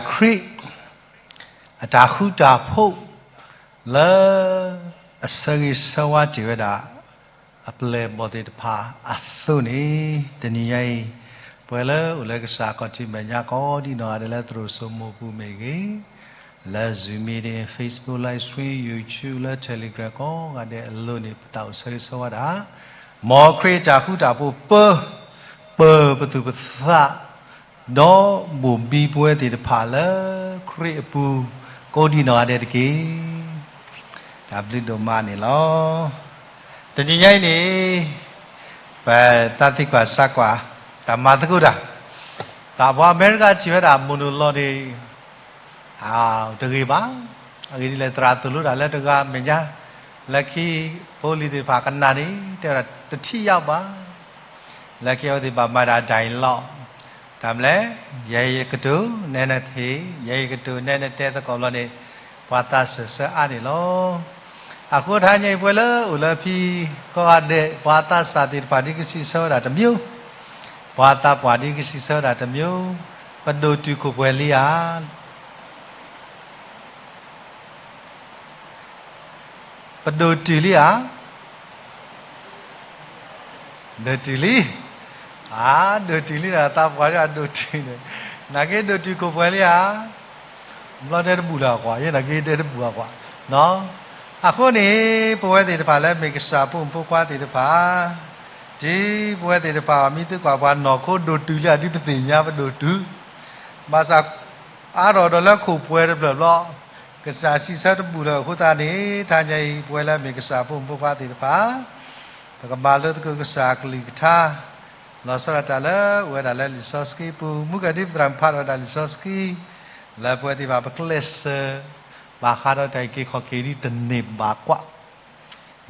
ခရံာ် အတၢ်ဃူတၢ်ဖိး လၢအဆၢဂ့ၤဆၢဝါတ့ၢ်ဝဲဒၣ် အပျဲၢ်အဘီၣ်သ့ၣ်တဖၣ်အသိးန့ၣ်, တနံၤညါအံၤ ပဝဲလၢအိၣ်လၢကစၢ်ခီၣ်ထံးမဲာ်ညါကိးဒံနီၢ်ဂၤဒဲး လၢသရိာ်စိမိၢ်ပူၤမ့ၢ်ဂ့ၤ, လၢ Zoom meeting, Facebook live stream, YouTube လၢ Telegram ကိးဂၤဒဲးအလိၤန့ၣ် ပသးအိၣ်ဆၢဂ့ၤဆၢဝါဒၣ်, မ်ခရံာ်အတၢ်ဃူတၢ်ဖိးပၢ, ပၢၤပသူၣ်ပသး ဒီးဘိၣ်ဘံပဝဲသ့ၣ်တဖၣ်လၢခရံာ်အပူၤ ကိးဒံနီၢ်ဂၤဒဲးတက့ၢ်. တၢ်ဘျုးဒိၣ်မးန့ၣ်လီၤ. တနံၤညါအံၤန့ၣ် ပတၢ်သံကွၢ်ဆါကွၢ် တၢ်မၤသကိးတၢ်, သးပှၢ်အမဲရကၤထံၣ်ဝဲဒၣ် မိၢ်နီၢ်လီၤန့ၣ် တဂ့ၤဘၣ်. အဂ့ၢ်ဒ်လဲၣ် သရၣ်သိၣ်လိတၢ်လၢတဂၤမဲာ်ညါ, လၢခံဖိလံၤသ့ၣ်တဖၣ်ကနၣ်န့ၣ် တဲဝဲဒၣ်တထံၣ်ယါဘၣ်. လၢခံအဝဲသ့ၣ်ဘၣ်မၤဒၣ် dialogue တၢ်မနုၤလဲၣ်, ယဲယကတိၤ နဲနထံၣ်, ယဲယကတိၤ နဲနတဲသကိးဘျီန့ၣ် ပှၤသးစၢၢ်ဆၢအါန့ၣ်လီၤ. အဃိတဟါညါအံၤ ပဝဲလၢအိၣ်လၢဖံ ကိးဂၤဒဲး ပှၤသးစၢ်သ့ၣ်တဖၣ် ဒ်ကစံးဆၢဝဲဒၣ်တမျိုး, ပှၤသးပှၢ် ဒ်ကစံးဆၢဝဲဒၣ်တမျိုး, ပဒိၣ်တုာ်ခိၣ်ပှဲၤလံဧါ. ပဒိၣ်တုာ်လံဧါ. ဒိၣ်တုာ်လံ. အါ, ဒိၣ်တုာ်လံဒီး သးပှၢ်ဒ်အဒိၣ်တုာ်န့ၣ်, နာ်က့ဒိၣ်တုာ်ခိၣ်ပှဲၤလံဧါ. ဘျီတဲတဘူၣ်လၢအကွၢ်, ယဲနာ်က့တဲတဘူၣ်အကွၢ်. အဃိန့ၣ် ပဝဲသ့ၣ်တဖၣ်လၢမ့ၢ်ကစၢ်ဖိမုၣ်ဖိခွါသ့ၣ်တဖၣ်, ဒ်ပဝဲသ့ၣ်တဖၣ် မ့ၢ်သုကွၢ်ပှၤနီၢ်ခိဒိၣ်တုာ်လံဧါ ဒ်ပသ့ၣ်ညါပဒိၣ်တုာ်, ဘၣ်ဆၣ် အါထီၣ်ဒီးလၢခိၣ်ပှဲၤတဖျၢၣ်ဘျီ, ကစၢ်စံးဆၢတဘူၣ်လၢၤအဃိသတးန့ၣ်, တဟါညါအံၤ ပဝဲလၢအမ့ၢ်ကစၢ်ဖိမုၣ်ဖိခွါသ့ၣ်တဖၣ်, ပကမၤလိသကိးကစၢ်အကလုၢ်ကထါ, လီၤဆီဒၣ်တၢ်လၢအိၣ်ဝဲဒၣ်လၢလံာ်စီဆှံပူၤ, မုၢ်ကဒ်ပသရၣ်မုၣ်ဖးထီၣ်ဝဲဒၣ်လံာ်စီဆှံ, လၢပဝဲသ့ၣ်တဖၣ်ပကျဲးစၢး ဘၣ်ဃးဒီးတၢ်အုၣ်က့ၤခီၣ်က့ၤဒ်တန့ၢ်ဘၣ်ကွၢ်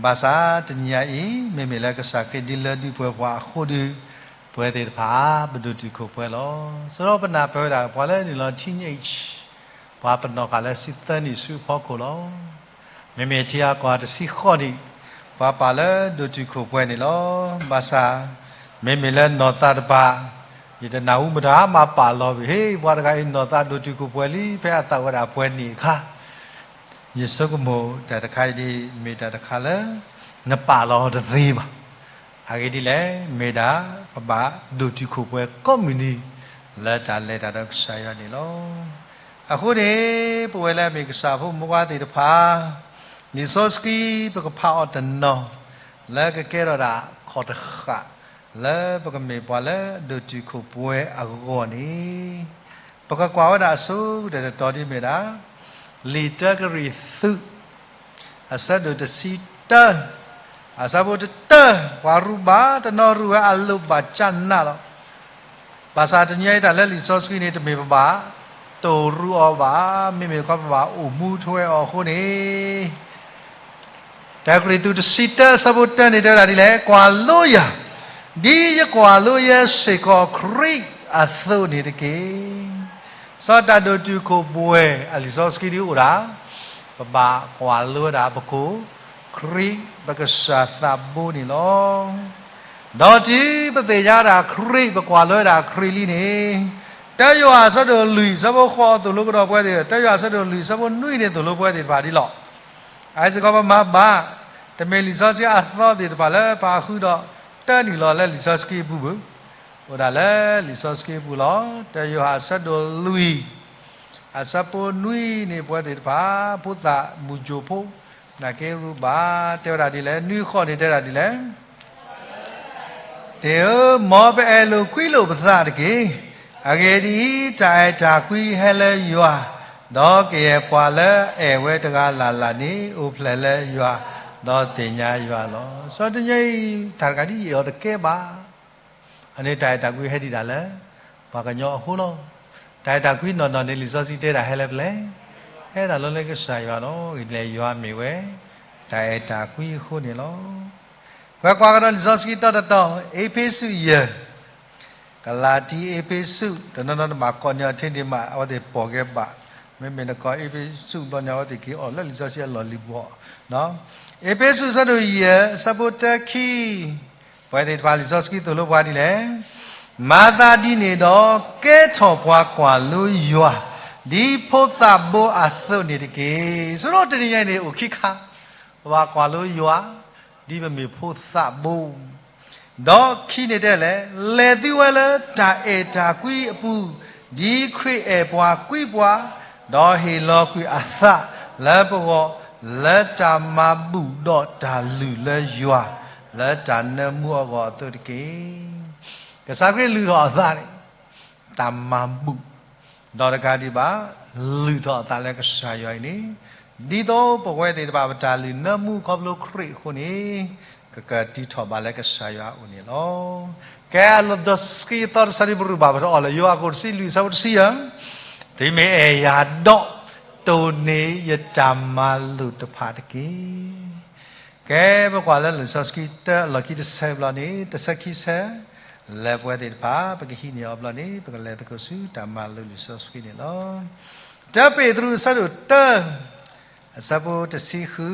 ဘၣ်ဆၣ်တနံၤညါအံၤ မ့မ့ၢ်လၢကစၢ်ခရံာ်ဒ်လၢဒုးပှဲၤပှၤအဃိဒီး, ပဝဲသ့ၣ်တဖၣ် ပဒိၣ်တုာ်ခိၣ်ပှဲၤလီၤ. စရီပနၢ်ပၢၢ်ဝဲဒၣ် ပှၤလၢနုာ်လီၤ teenage, ပှၤပနီၢ်ဃာ်လၢဆံသၢနံၣ်ဆူအဖီခိၣ်လီၤ. မ့မ့ၢ်ထံအကီၢ်တဆံဃိးနံၣ်, ပှၤပာ်လၢဒိၣ်တုာ်ခိၣ်ပှဲၤန့ၣ်လီၤ. ဘၣ်ဆၣ် မ့မ့ၢ်လၢနီၢ်သးတပၤ, ယတနၢ်ဟူမတၤမၤပာ်လီၤဘၣ်, ဟ့ၣ် ပှၤတဂၤအံၤ နီၢ်သးဒိၣ်တုာ်ခိၣ်ပှဲၤလံ ဖဲအသးဝဲဒၣ်ပှဲၤနံၣ်အခါ ယဆိကမိၣ်တၢ်တခါအံၤဒ် မ့ၢ်တၢ်တခါလၢ နပာ်လီၤတသ့ဘၣ်. အဂ့ၢ်ဒ်လဲၣ်, မ့ၢ်ဒၣ်ပဘၣ်ဒိၣ်တုာ်ခိၣ်ပှဲၤကိးမုၢ်နံၤ လၢတၢ်လဲၤတၢ်ဒီးကစၢ်ယွၤန့ၣ်လီၤ. အဃိန့ၣ် ပဝဲလၢအမ့ၢ်ကစၢ်ဖိမုၣ်ဖိခွါသ့ၣ်တဖၣ်, လံာ်စီဆှံပကဖးအီၤတနီၤ လၢကကဲထီၣ်ဒၣ်ခီၣ်တဃာ် လၢပကမ့ၢ်ပှၤလၢအဒိၣ်တုာ်ခိၣ်ပှဲၤအဂီၢ်န့ၣ် ပကကွၢ်ဝဲဒၣ်အဆိကတၢၢ်တတီၤဒ်မ့ၢ်ဒၣ် လံာ်တၢကရံၣ်သူး အဆၢဒိၣ်တဆံတၢ အဆၢဖိတၢ, ပှၤရူၢ်ဘၣ် တနီၤရူၢ်ဝဲအလိၤဘၣ်ကၢ်နးလီၤ. ဘၣ်ဆၣ်တနံၤအံၤတၢ်လၢလံာ်စီဆှံန့ၣ် တမ့ၢ်ပဘၣ်တိၢ်ရူၢ်အီၤဘၣ်, မ့မ့ၢ်တခီပဘၣ်အိၣ်မူထွဲအီၤအဃိန့ၣ် တၢကရံၣ်သူးတဆံတၢ အဆၢဖိတၢန့ၣ်တဲဝဲဒၣ်ဒ်လဲၣ်, ကွၢ်လိယၤ, ဒ်ယကွၢ်လိယဲစ့ၢ်ကီးခရံာ်အသိးန့ၣ်တက့ၢ်. စီၤတၢ်ဒိၣ်တုာ်ခိၣ်ပှဲၤအလံာ်စီဆှံဒ်အိၣ်ဒၣ်, ပဘၣ်ကွၢ်လိဝဲဒၣ်ပခိၣ်ခရံာ်ပကစၢ်သးဘိန့ၣ်လီၤ. ဒီးတုၤပသ့ၣ်ညါဒၣ်ခရံာ် ပကွၢ်လိဝဲဒၣ်ခရံာ်လံန့ၣ်, တၢယိၤဟၣ်အဆၢဒိၣ်လွံၢ် အဆၢဖိဃိးသိၣ်လိကဒီးပဝဲသ့ၣ်, တၢယိၤဟၣ်အဆၢဒိၣ်လွံၢ် အဆၢဖိနွံန့ၣ်သိၣ်လိပဝဲသ့ၣ်တဖၣ်ဒ်လီၤ. အစ့ၢ်ကီးပမၤဘၣ်, တမ့ၢ်လံာ်စီဆှံအသီသ့ၣ်တဖၣ်လၢပာ်ဃုာ်ဒီးတၢနုာ်လီၤလၢလံာ်စီဆှံအပူၤဘၣ်, အိၣ်ဒၣ်လၢလံာ်စီဆှံအပူၤလီၤ. တၢယိၤဟၣ်အဆၢဒိၣ်လွံၢ် အဆၢဖိနွံန့ၣ် ပဝဲသ့ၣ်တဖၣ် ဖိသၣ်မုၢ်ကိၣ်ဖိ နာ်က့ရူၢ်ဘၣ် တဲဝဲဒၣ်ဒ်လဲၣ်, နွံဃိးန့ၣ်တဲဝဲဒၣ်ဒ်လဲၣ် သ့ၣ်ဧၢ, မ်ပအဲၣ်လိာ်ကွံလိာ်ပသးတက့ၢ်. အဂ့ၢ်ဒ်အံၤ, တၢ်အဲၣ်တၢ်ကွံဟဲလၢယွၤ, ဒီးကယဲၢ်ပှၤလၢအအဲၣ်ဝဲတဂၤလၢ်လၢ်န့ၣ် အိၣ်ဖျဲၣ်လၢယွၤ, ဒီးသ့ၣ်ညါယွၤလီၤ. စီၤတနံၤအံၤ တၢ်တဂၤဒ်အံၤအီၤတကဲဘၣ်. အန့ၣ်တၢ်အဲၣ်တၢ်ကွံဟဲဒံးဒၣ်လၢ ပှၤကညီအဃိလီၤ. တၢ်အဲၣ်တၢ်ကွံနီၢ်နီၢ်န့ၣ် လံာ်စီဆှံတဲဒၣ်ဟဲလၢပျဲၢ်, ဟဲဒၣ်လီၤလၢကစၢ်ယွၤလီၤ. ဂ့ၢ်ဒ်လဲၣ် ယွၤမ့ၢ်ဝဲ တၢ်အဲၣ်တၢ်ကွံအဃိန့ၣ်လီၤ. ပကွၢ်ကဒီးလံာ်စီဆှံတီတီတီ, အ့းဖ့းစူးယဲၢ်, ကလၤတံ, အ့းဖ့းစူး, တနီၤနီၤတဘၣ်ကိးန့ၢ်အီၤထဲဒ့မး အဝဲသ့ၣ်ပိာ်ကဲဘၣ်. မ့မ့ၢ်နကိးအ့းဖ့းစူးဘျီန့ၣ် အဝဲသ့ၣ်က့ၤအီၣ်လၢလံာ်စီဆှံအလီၢ်လံၤဘီ. အ့းဖ့းစူးအဆၢဒိၣ်ယဲၢ် အဆၢဖိတၢခံ ပဝဲသ့ၣ်တဖၣ်လံာ်စီဆှံသိၣ်လိပှၤဒ်လဲၣ်, မၤသးဒ်န့ၣ်ဒီး ကဲထီၣ်ပှၤကွၢ်လိယွၤ, ဒ်ဖိသၣ်ဘိအသိးန့ၣ်တက့ၢ်. ဆိဒီးတနံၤညါအံၤန့ၣ် အိၣ်ခံခါ, ပဘၣ်ကွၢ်လိယွၤ ဒ်ပမ့ၢ်ဖိသၣ်ဘိ, ဒီးခံန့ၣ်တဲလဲၣ်, လဲၤသုဝဲလၢတၢ်အဲၣ်တၢ်ကွံအပူၤ, ဒ်ခရံာ်အဲၣ်ပှၤကွံပှၤ, ဒီးဟ့ၣ်လီၤကွံာ်အသးလၢပဂီၢ်, လၢတၢ်မၤဘူၣ်ဒီးတၢ်လုၢ်လၢယွၤ, လၢတၢ်နၢမူအဂီၢ်အသိးတက့ၢ်. ကစၢ်ခရံာ်လုၢ်ထီၣ်အသးန့ၣ် တၢ်မၤဘူၣ်, ဒီးတကးဒံးဘၣ် လုၢ်ထီၣ်အသးလၢကစၢ်ယွၤအံၤန့ၣ်, ဒ်သိးပဝဲသ့ၣ်တဖၣ်ပတၢ်လုၢ်နၢမူခီဖျိခရံာ်အဃိန့ၣ်, ကကတုၤထီၣ်ဘၣ်လၢကစၢ်ယွၤအအိၣ်န့ၣ်လီၤ. ကဲ လံာ်စီဆှံအသီတဆၢဒ်ပရူၢ်ဘၣ်ပတအီၣ်လၢ ယိၤဟၣ်အခိၣ်တဆံလွံၢ်အဆၢဖိတဆံယဲၢ်, သုမ့ၢ်အဲၣ်ယၤဒီး တိၢ်န့ၢ်ယတၢ်မၤလိာ်တဖၣ်တက့ၢ်. ကဲ ပကွၢ်လၢလံာ်စီဆှံတၢအလီၢ်ခံတဆၢဘျီန့ၣ် တဆၢခံဆၢ, လၢပဝဲသ့ၣ်တဖၣ် ပကဟံးန့ၢ်အီၤဘျီန့ၣ် ပကလဲၤသကိးဆူတၢ်မၤလိလံာ်စီဆှံန့ၣ်လီၤ. တၢပ့းတရူးအဆၢဒိၣ်တၢ အဆၢဖိတဆံဃု,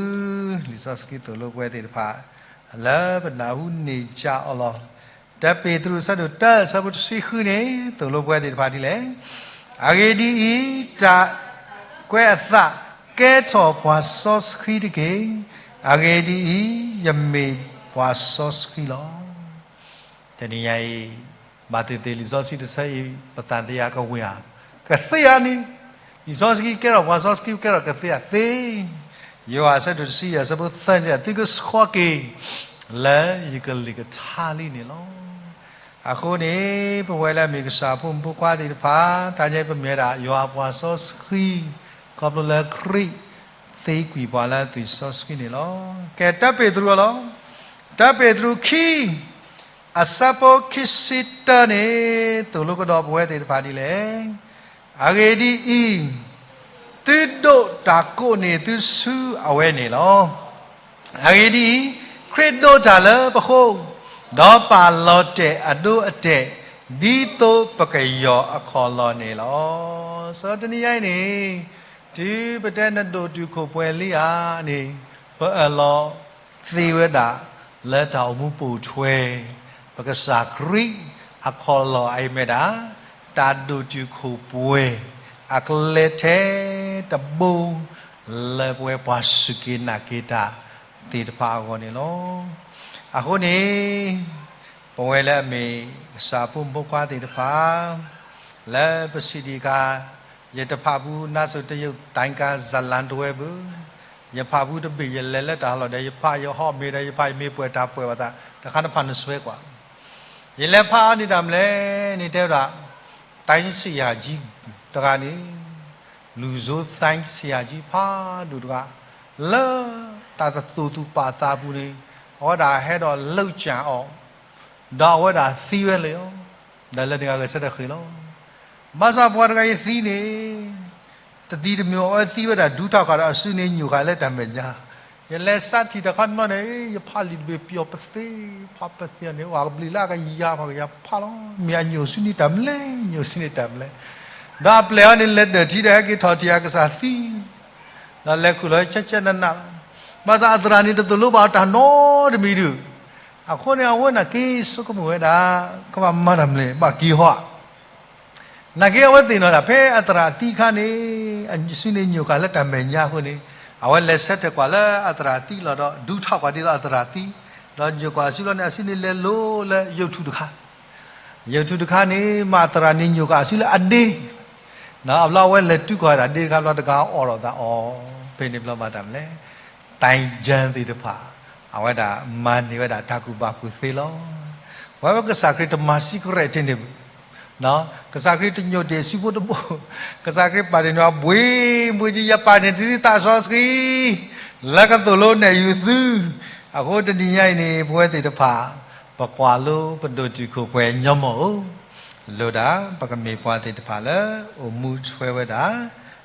လံာ်စီဆှံသိၣ်လိပဝဲသ့ၣ်တဖၣ် လၢပနၢ်ဟူန့ၢ်ကၠၢအီၤလီၤ. တၢပ့းတရူးအဆၢဒိၣ်တၢ အဆၢဖိတဆံဃုန့ၣ် သိၣ်လိပဝဲသ့ၣ်တဖၣ်ဒ်လဲၣ်. အဂ့ၢ်ဒ်အံၤ, တၢ်ကွဲးအသး ကဲထီၣ်ပှၤစီဆှံတက့ၢ်. အဂ့ၢ်ဒ်အံၤ, ယမ့ၢ်ပှၤစီဆှံလီၤ. တနံၤညါအံၤ ဘၣ်သ့ၣ်သ့ၣ်လံာ်စီဆှံတဆၢအံၤ ပသးသယၤကဝ့ၤဧါ, ကသ့ဧါန့ၣ်, လံာ်စီဆှံကဲထီၣ်ပှၤစီဆှံ ကဲထီၣ်ကသ့ဧါသ့. ယိၤဟၣ်အဆၢဒိၣ်တဆံယဲၢ် အဆၢဖိသၢန့ၣ် သုကဆှီက့ၤ လၢယကလုၢ်ကထါလံန့ၣ်လီၤ. အဃိန့ၣ် ပဝဲလၢအမ့ၢ်ကစၢ်ဖိမုၣ်ဖိခွါသ့ၣ်တဖၣ် တၢ်ညါပမ့ၢ်ဝဲဒၣ် ယွၤပှၤစီဆှံ, ခီဖျိလၢခရံာ်သ့ကွံာ်ပှၤလၢအသွံၣ်စီဆှံန့ၣ်လီၤ. ကဲ တၢပ့းတရူးလီၤ. တၢပ့းတရူးခံ အဆၢဖိခံဆံတၢန့ၣ် သိၣ်လိကဒီးပဝဲသ့ၣ်တဖၣ်ဒ်လဲၣ်. အဂ့ၢ်ဒ်အံၤ, သုဒိးတၢ်ကိးန့ၢ်သုဆူအဝဲန့ၣ်လီၤ. အဂ့ၢ်ဒ်အံၤ, ခရံာ်ဒိးတၢ်လၢပဃိ, ဒီးပာ်လီၤတဲာ်အဒိအတဲာ်, ဒ်သိးပကယီၤအခီၣ်လီၢ်န့ၣ်လီၤ. စီၤတနံၤညါအံၤန့ၣ်, တုၤပတဲနဒိၣ်တုာ်ခိၣ်ပှဲၤလံဧါန့ၣ်, ပအၢၣ်လီၤသ့ဝဲဒၣ် လၢတၢ်အိၣ်မူပိာ်ထွဲ ပကစၢ်ခရံာ်အခီၣ်လီၢ်အံၤမ့ၢ်ဒၣ် တၢ်ဒိၣ်တုာ်ခိၣ်ပှဲၤ အကျဲထဲတဘိ လၢပဝဲပှၤစူၢ်က့ၤနာ်က့ၤတၢ်သ့ၣ်တဖၣ်အဂီၢ်န့ၣ်လီၤ. အဃိန့ၣ် ပဝဲလၢအမ့ၢ်ကစၢ်ဖိမုၣ်ဖိခွါသ့ၣ်တဖၣ် လၢပစံးဒံးအခါ, ယတဖးဖူနါစိၤတယုၢ်သံကါ ဇာတ်လမ်း တဝဲဘၣ်, ယဖးဖူတဘ့ၣ် ယလဲၤလၢတၢ်ဟးလီၢ်ဒီး ယဖးယဟီၣ်မ့ၤဒီး ယဖးယမ့ၢ်ပှဲၤတၢ်ပှဲၤဘၣ်သး တခါနဖးနစွဲကွၢ်, ယလဲၤဖးအီၤန့ၣ်တၢ်မနုၤလဲၣ်န့ၣ် တဲဝဲဒၣ် တိုင်းဆရာကြီး တဂၤန့ၣ် လူဆို တိုင်းဆရာကြီး ဖးဒိၣ်တဂၤ လၢတၢ်တသူၣ်သူၣ်ပာ်သးပူၤန့ၣ် အဝဲဒၣ်ဟဲဒီး လုပ်ကြံအီၤ ဒီးအဝဲဒၣ်သံဝဲလၢာ်, ဒီးလၢန့ၣ်ဂၤဂဲၤဆၢထၢၣ်ဃ့ၢ်လီၤ. ဘၣ်ဆၣ်ပှၤတဂၤအံၤသံန့ၣ် တသံတမံၤ အဝဲသံဝဲဒၣ်ဒူထီၣ်ဃာ်ဒီးအစုန့ၣ်ညိၣ်ဃာ်လၢတၢ်မဲာ်ညါ, ယလဲၤစးထံၣ်တၢ်ခီတဘျီန့ၣ် ယဖးလံာ်တဘ့ၣ်ပျီၢ်ပသ့, ဖးပသ့န့ၣ် အိၣ်ကဘျံးလၢအကယၤဖးကယၤဖးလီၤ, မ့ၢ်အညိၣ်စုန့ၣ်တၢ်မနုၤလဲၣ်, ညိၣ်စုန့ၣ်တၢ်မနုၤလဲၣ်, ဒီးအပျဲၢ်အီၤန့ၣ် လဲၤဒၢၣ်ထံဒီးဟဲက့ၤထီၣ်ထံၣ်အကစၢ်သံ ဒီးလဲၤခူၣ်လီၤဆၢဆၢနးနးလီၤ. ဘၣ်ဆၣ်အသရၣ်န့ၣ်တသိၣ်လိဘၣ်အီၤတၢ်နီတမံၤဒုး, အဃိန့ၣ် အဝဲန့ၣ်က့ၤဆိကမိၣ်ဝဲဒၣ် ကဘၣ်မၤတၢ်မနုၤလဲၣ် ဘၣ်က့ၤဟီဧါ. နာ်က့အဝဲသ့ၣ်နီၣ်ဒၣ် ဖဲအသရၣ်သံအခါန့ၣ် အစုန့ၣ်ညိၣ်ဃာ်လၢတၢ်မဲာ်ညါအဃိန့ၣ် အဝဲလဲၤဆၢထၢၣ်ကွၢ်လၢအသရၣ်သံလီၤဒီး ဒူထီၣ်ကွၢ်ဒ်သိးအသရၣ်သံ, ဒီးညိၣ်ကွၢ်အစုလီၤန့ၣ် အစုန့ၣ်လဲၤလိၤလၢယုၢ်ထူၣ်တခါ ယုၢ်ထူၣ်တခါန့ၣ် မ့ၢ်အသရၣ်န့ၣ်ညိၣ်ဃာ်အစုလၢအဒ့, ဒီးအဘျီအဝဲလဲၤတုၤကွၢ်ဒၣ်ဒ့တခါဘျီ တဂၤအိးထီၣ်သးအီၤ, ဖဲန့ၣ်ဘျီဘၣ်တၢ်မနုၤလဲၣ်, တိုင်းဆရာကြီးသ့ၣ်တဖၣ် အဝဲဒၣ်မၤန့ၢ်ဝဲဒၣ်တၢ်ကူၣ်ဘၣ်ကူၣ်သ့လီၤ. ဝဲပကစၢ်ခရံာ်တမၤစံကရဲးတ့ၢ်န့ၣ် ကစၢ်ခရံာ်တညိၣ်တ့ၢ်စုဖိတဘိ, ကစၢ်ခရံာ်ပာ်တ့ၢ်န့ၢ်အီၤ ဘှ့ၣ်ဘှ့ၣ်က့ ယပာ်န့ၢ်သုသးစီဆှံ လၢကသိၣ်လိနဲၣ်ယုာ်သု, အဃိတနံၤညါအံၤန့ၣ် ပဝဲသ့ၣ်တဖၣ် ပကွၢ်လိပဒိၣ်တုာ်ခိၣ်ပှဲၤညီမီၢ်ဧိၤ, လိၣ်ဒၣ် ပကမ့ၢ်ပှၤသ့ၣ်တဖၣ်လၢ အိၣ်မူထွဲဝဲဒၣ်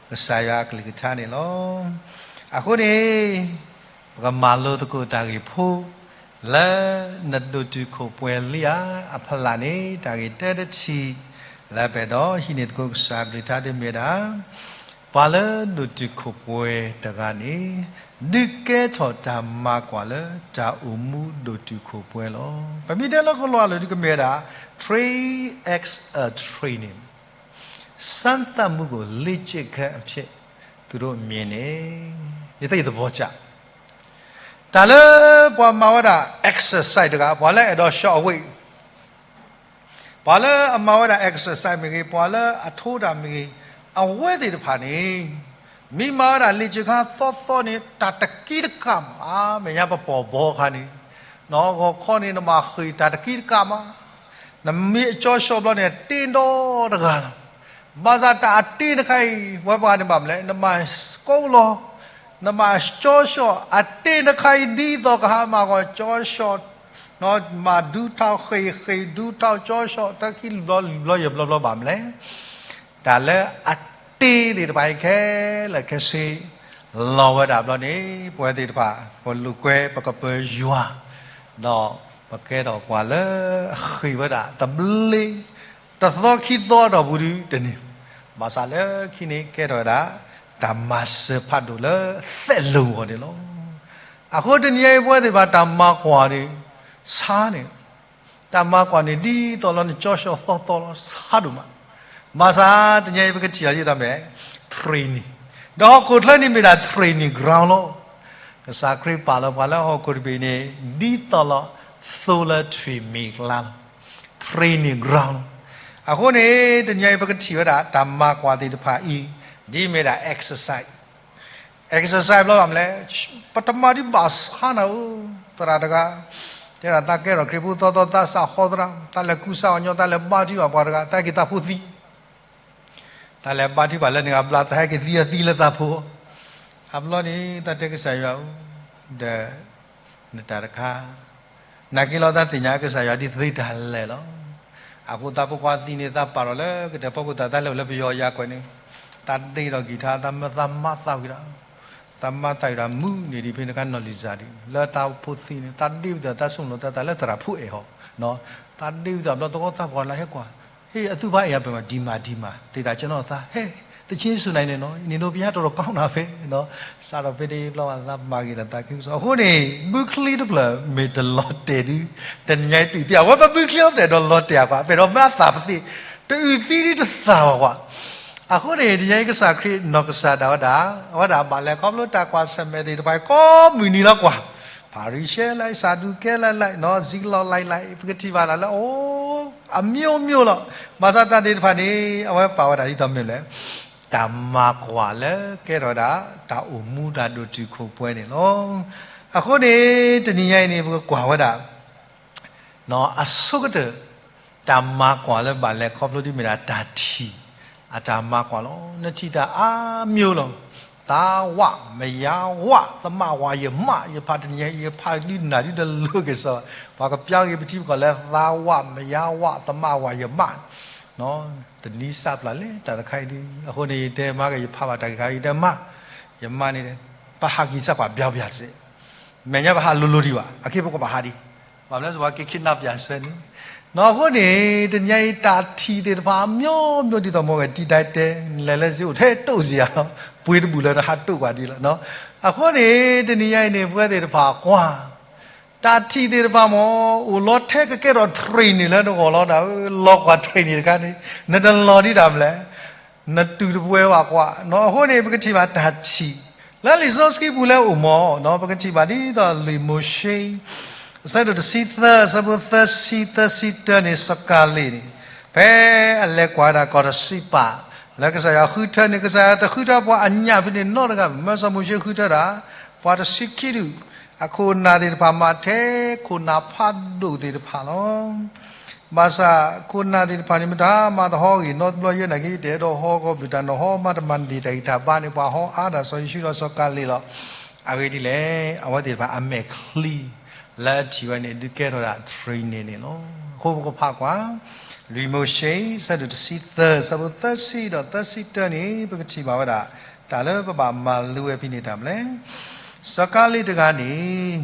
ကစၢ်ယွၤအကလုၢ်ကထါန့ၣ်လီၤ. အဃိန့ၣ် ပကမၤလိသကိးတၢ်ဂ့ၢ်ဖိ လၢနဒိၣ်တုာ်ခိၣ်ပှဲၤလံဧါ အဖီလာ်န့ၣ် တၢ်ဂ့ၢ်တၢတထံၣ် လၢပအဲၣ်ဒိးဟံးန့ၢ်သကိးကစၢ်အကလုၢ်ကထါဒ်မ့ၢ်ဝဲဒၣ် ပှၤလၢဒိၣ်တုာ်ခိၣ်ပှဲၤတဂၤန့ၣ် ဒုးကဲထီၣ်တၢ်မၤကွၢ်လၢတၢ်အိၣ်မူဒိၣ်တုာ်ခိၣ်ပှဲၤလီၤ. ပမ့ၢ်တဲလၢကလီလၢဒုးကမ့ၢ်ဝဲဒၣ် three X a training စမ်းသပ်မှုကို လေ့ကျင့်ခန်းအဖြစ် သူတို့မြင်နေ ဒီသယသဘောကျ တၢ်လၢပှၤမၤဝဲဒၣ် exercise တဂၤ ပှၤလၢအဲၣ်ဒိး short weight ပှၤလၢအမၤဝဲဒၣ် exercise မ့ၢ်ဂ့ၤ ပှၤလၢအထိတၢ်မ့ၢ်ဂ့ၤ အဝဲသ့ၣ်တဖၣ်န့ၣ် မ့ၢ်မၤဝဲဒၣ်လ့ၣ်စ့ခါသီသီန့ၣ် တၢ်တက့တကးမး အါ မဲာ်ညါပပိာ်ဘီခါန့ၣ် ဂီၤခီန့ၣ် နမၤဃ့ၢ်တၢ်တက့တကးမး နမ့ၢ်အကၠီၡီၣ်ဘျီန့ၣ် တ့ဒီတဂၤလီၤ. ဘၣ်ဆၣ်တၢ်အတ့တခါအံၤ ဝဲပှၤန့ၣ်ဘၣ်မလဲၣ် နမၤကိးလီၤ နမၤကၠီၡီၣ် အတ့တခါအံၤ ဒ်သိးကဟါမၢ်ဂီၤ ကၠီၡီၣ် မၤဒူထီၣ်ဃ့ၢ် ဃ့ၢ်ဒူထီၣ်ကၠီၡီၣ် သၢခံဘျီလွံၢ်ဘျီယဲၢ်ဘျီဘျီဘၣ်မလဲၣ် တၢ်လၢအတ့သ့ၣ်တဖၣ်အံၤခဲလၢာ်ခဲဆ့ လီၤဝဲဒၣ်ဘျီန့ၣ် ပဝဲသ့ၣ်တဖၣ် ပလိာ်ကွဲပကပၢၤယွၤ ဒီးပကဲထီၣ်ပှၤလၢအဃ့ၢ်ဝဲဒၣ် သဘျ့ တသီခံသီအတီၢ်ပူၤဒုတန့ၢ် ဘၣ်ဆၣ်လၢခံန့ၣ်ကဲထီၣ်ဝဲဒၣ် တၢ်မၤစၢၤဖးဒိၣ်လၢသဲးလိၤအဂီၢ်န့ၣ်လီၤ. အဃိတနံၤအံၤပဝဲသ့ၣ်တဖၣ်တၢ်မၤကွၢ်န့ၣ် ဆါန့ၣ် တၢ်မၤကွၢ်န့ၣ် ဒ်သိးလီၤနကၠီၡီၣ်သီသီလီၤ ဆါဒိၣ်မး ဘၣ်ဆၣ်တနံၤအံၤပကထံၣ်အီၤဒ်သိးမ့ၢ် training ဒီးဟီၣ်ခိၣ်ချၢန့ၣ်မ့ၢ်ဒၣ် training ground လီၤ. ကစၢ်ခရံာ်ပာ်လီၤပှၤလၢဟီၣ်ခိၣ်တဘ့ၣ်န့ၣ် ဒ်သိးလီၤသိလၢထွံၣ်မံၤကျါလီၤ training ground လီၤ. အဃိန့ၣ် တနံၤအံၤပကထံၣ်ဝဲဒၣ် တၢ်မၤကွၢ်သ့ၣ်တဖၣ်အံၤ ဒ်မ့ၢ်ဒၣ် exercise exercise ဘျီဘၣ်မလဲၣ် ပတမၤဒ်ဘၣ်ဆါနၤဧၢ သရၣ်တဂၤ တဲဒၣ်သးကဲထီၣ်ခရံာ်ဖိသီသီသးစၢ်ဃီသရၣ် သးလဲၤကူစါအီၤညီ သးလဲၤဘါထုကဖၣ်ပှၤတဂၤ သးဟဲက့ၤသးဖိသံ တၢ်လဲၤဘါထုကဖၣ်လၢန့ၣ်အဘျီ တၢ်ဟဲက့ၤသံအသံလၢတၢ်ဖိ အဘျီန့ၣ် တၢ်တဲကစၢ်ယွၤဧၢ, ဒီး နတၢ်တခါ နာ်က့လီၤ တၢ်သ့ၣ်ညါကစၢ်ယွၤဒ်သ့တၢ်လဲၣ်လီၤ. အဃိသးဖိခွါသံန့ၣ် သးပာ်ထီၣ်လၢကတဲာ်ဖီခိၣ်သး တၢ်လဲၤလၢပယီၤယၤကွဲးန့ၣ် သးဒ့ဒီးကံၢ်ထါ သးမၢသးမါသးဝံၤဒီး သးမါသးဝံၤဒီးမုၢ်န့ၣ်ဒံးဖဲန့ၣ်ခါနီၢ်လံၤစၢ်ဒံး လၢတၢ်အိၣ်ဖှိၣ်သံန့ၣ် သးဒ့ဝံၤဒီး သးဆိကမိၣ်လီၤတၢ်သးလၢသရၣ်ဖိအဲၣ်ဟီၣ်, သးဒ့ဝံၤဒီးဘျီသဝီသးပှၢ်လၢဟဲကွၢ် ဟ့ၣ်အသူၣ်ဖးအံၤအပၢ်မး ဒံးမးဒံးမး သ့တၢ်ကနီၣ်သး ဟဲ သဆ့စူၢ်နၤန့ၣ်နီၤ နံၤဒိပယါတီတီကီၢ်နၤဖဲနီၤ စးထီၣ်ဖဲန့ၣ်ဘျီဘၣ်သးမၤဂ့ၤဒီးသးခုကစီၣ် အဃိန့ၣ် ဘုချံတဖျၢၣ်မ့ၢ်တလီၤတဲာ်ဒု တနံၤညါအံၤတုၤသံ အဝဲပဘုချံအီၤပတဲာ်ဒီးလီၤတဲာ်အပှၤ ပအဲၣ်ဒိးမၢအသးပသ့ၣ်တအုၣ်သံဒ်တသၣ်ဘၣ်ကွၢ်, အဃိန့ၣ် တနံၤညါအံၤကစၢ်ခရံာ်နီၢ်ကစၢ်ဒၣ်ဝဲဒၣ် အဝဲဒၣ်ဘၣ်လဲၤခီဖျိတၢ်ကွၢ်ဆၢၣ်မဲာ်သ့ၣ်တဖၣ်ကိးမုၢ်နံၤလီၤကွၢ်, ဖၤရံၤၡဲလၢ စၤဒူၤကဲလၢ စံးလီၤလၢ်လၢ် ပကထံၣ်ဘၣ်ဒၣ်လၢ အိ အမျိုးမျိုးလီၤ. ဘၣ်ဆၣ်တၢ်သ့ၣ်တဖၣ်န့ၣ် အဝဲပာ်ဝဲဒၣ်ဒ်သိးမ့ၢ်လဲၣ်, တၢ်မၤကွၢ်လၢကဲထီၣ်ဝဲဒၣ် တၢ်အိၣ်မူတၢ်ဒိၣ်တုာ်ခိၣ်ပှဲၤန့ၣ်လီၤ. အဃိန့ၣ် တနံၤညါအံၤန့ၣ် ပကကွၢ်ဝဲဒၣ် အဆိကတၢၢ် တၢ်မၤကွၢ်လၢဘၣ်လဲၤခီဖျိဒ်မ့ၢ်ဒၣ်တၢ်ထံၣ် အတၢ်မၤကွၢ်လီၤ. နထံၣ်တၢ်အါမျိုးလီၤ. သးဝး မယါဝး သမးဝး ယမး ယဖးတနံၤညါအံၤ ယဖးဒုးနၢ်ဒုးတလိၤက့ၤစၢၤ, ပှၤကပျၢ်က့ၤပထံပကီၢ်လၢ သးဝး မယါဝး သမးဝး ယမး တနံၤစးပျၢ်လဲၣ် တၢ်တခါအံၤဒုး အဃိန့ၣ် ယတဲမၤက့ၤ ယဖးဘၣ်တၢ်ဂ့ၢ်ခါအံၤ ယတဲမး, ယမးန့ၣ် ပဟးက့ၤစၢ်ကွၢ်ဘျါဘျါတစဲး, မဲာ်ညါပဟးလိၤလိၤဒံးဘၣ်, အခ့အပှၤကဘၣ်ဟးဒံး, ဘၣ်မနုၤလဲၣ် ပှၤက့ၤ kidnap ယၤဆၢန့ၣ်, နီၢ်အဃိန့ၣ် တနံၤညါအံၤ တၢ်ထံၣ်သ့ၣ်တဖၣ် အမျိုးမျိုး ဒ်သိးမ့ၢ်ဝဲ တံၤဒၢတဲ နလဲၤလၢစ့အိၣ်ထဲတိၢ်စ့ၢ်ဧါလီၤ, ပှ့ၤတဘူၣ်လၢနဟးတိၢ်ကွၢ်ဒံးလီၤ. အဃိန့ၣ် တနံၤညါအံၤန့ၣ် ပဝဲသ့ၣ်တဖၣ်ကွၢ် တၢ်ထံၣ်သ့ၣ်တဖၣ်မ့ၢ် အိၣ်လီၤထဲကကဲထီၣ် training လၢနဂီၢ်လီၤဒၣ်ဧၢ, လီၤကွၢ် training တခါန့ၣ် နတလီၤဒံးတၢ်မလဲၣ်, နတုၤတပှဲၤဘၣ်ကွၢ်, အဃိန့ၣ် ပကထံၣ်ဘၣ်တၢ်ထံၣ် လၢလံာ်စီဆှံပူၤလၢအိၣ်မ့ၢ်နီၤ ပကထံၣ်ဘၣ်ဒ်သိးလွံၢ်မိၤၡ့ အဆၢဒိၣ်တဆံသၢ အဆၢဖိသၢဆံ သၢဆံတၢန့ၣ် စီၤကၤလ့းန့ၣ် ဖဲအလဲၤကွၢ်ဒၣ်ကီၢ်တဆံးပာ် လၢကစၢ်ယွၤဃုထၢန့ၣ် ကစၢ်ယွၤတဃုထၢပှၤအညၣ်ဖဲန့ၣ်နီတဂၤ, မၢစီၤမိၤၡ့ဃုထၢဒၣ် ပှၤတဆံခံဒူၣ်, အခိၣ်နၢ်သ့ၣ်တဖၣ် မၤထဲခိၣ်နၢ်ဖးဒိၣ်သ့ၣ်တဖၣ်လီၤ. ဘၣ်ဆၣ်ခိၣ်နၢ်သ့ၣ်တဖၣ်န့ၣ် မ့ၢ်တၢ်မၤသဟီဂ့ၤ နီတဘျီယဲနာ်က့ ယတအဲၣ်ဒိးဟီဂီၤဘုၣ်တၢ်နီၤ ဟီမးတမၤန့ၢ်တၢ်ဂံၢ်တၢ်ဘါန့ၣ် ပှၤဟီအါဒၣ်စီၤယ့ၣ်ၡူးဒီးစီၤကၤလ့းလီၤ. အဂ့ၢ်ဒ်လဲၣ်, အဝဲသ့ၣ်တဖၣ်အမဲာ်ချံ လၢထံၣ်ဝဲန့ၣ် ဒုးကဲထီၣ်ဒၣ် training န့ၣ်လီၤ. အဃိပကဖးကွၢ် လွံၢ်မိၤၡ့ အဆၢဒိၣ်တဆံသၢ အဆၢဖိသၢဆံဒီးသၢဆံတၢန့ၣ် ပကထံၣ်ဘၣ်ဝဲဒၣ် တၢ်လၢပဘၣ်မၤလိဝဲဖဲန့ၣ်တၢ်မနုၤလဲၣ်. စီၤကၤလ့းတဂၤန့ၣ်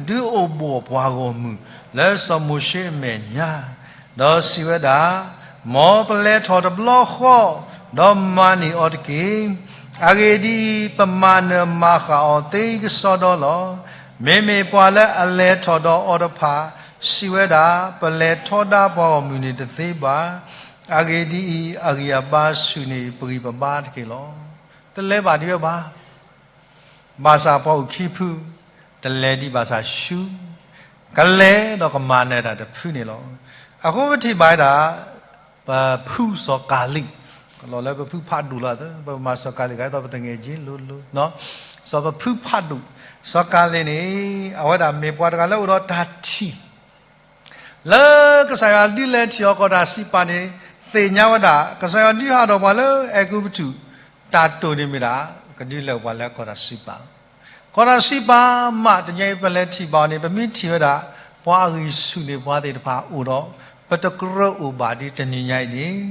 ဒုးအိၣ်ဘှီၣ်ပှၤဂီၢ်မုၢ် လၢစီၤမိၤၡ့အမဲာ်ညါ, ဒီးစံးဝဲဒၣ်, မ်ပလဲၤထီၣ်တဘျီဃီ, ဒီးမၤန့ၢ်အီၤတက့ၢ်. အဂ့ၢ်ဒ်အံၤ, ပမၤနၢၤမၤဃၣ်အီၤသ့ကစီဒီလီၤ. မ့မ့ၢ်ပှၤလၢအလဲၤထီၣ်ဒီးအီၤတဖၣ် စံးဝဲဒၣ်, ပလဲၤထီဒါပှၤဂီၢ်မုၢ်န့ၣ်တသ့ဘၣ်. အဂ့ၢ်ဒ်အံၤ, အဂံၢ်အဘါဆူၣ်န့ၢ်ပဂံၢ်ပဘါတက့ၢ်လီၤ. တလဲၤဘၣ်ဒံးဝဲဘၣ်. ဘၣ်ဆၣ်ပှၤအိၣ်ခံဖု, တလဲၤဒံးဘၣ်ဆၣ်ဆူၣ်, ကလဲၤဒီးကမၤနၢၤတၢ်တဖုန့ၣ်လီၤ. အဃိပထံၣ်ဘၣ်ဝဲဒၣ် ပဖုစီၤကၤလံၣ်, လီၤလၢပဖုဖးဒိၣ်လီၤသၢ, ပမၤစီၤကၤလံၣ် ကသီပသငဲးက့လိၤလိၤ, စီၤပဖုဖးဒိၣ်, စီၤကၤလံၣ်န့ၣ် အဝဲဒၣ်မ့ၢ်ပှၤတဂၤလၢအိၣ်ဒီးတၢ်ထံၣ် လၢကစၢ်ယွၤဒုးလဲၤထံၣ်အီၤကီၢ်တၢ်စံးပာ်န့ၣ်, သ့ၣ်ညါဝဲဒၣ် ကစၢ်ယွၤဒုးဟးထီၣ်ပှၤလၢအဲၤကူပတူး တၢ်တိာ်န့ၣ်မ့ၢ်ဒၣ် ကဒုးလဲၤပှၤလၢကီၢ်တၢ်စံးပာ်လီၤ. ကီၢ်တၢ်စံးပာ်မး တနံၤအံၤပလဲၤထံၣ်ဘၣ်အီၤန့ၣ် ပမ့ၢ်ထံၣ်ဝဲဒၣ် ပှၤအဂံၢ်ဆူၣ်န့ၢ်ပှၤသ့ၣ်တဖၣ်အိၣ်ဒီး ပတကြၢးအိၣ်ဘၣ်ဒ်တနံၤညါအံၤန့ၣ်,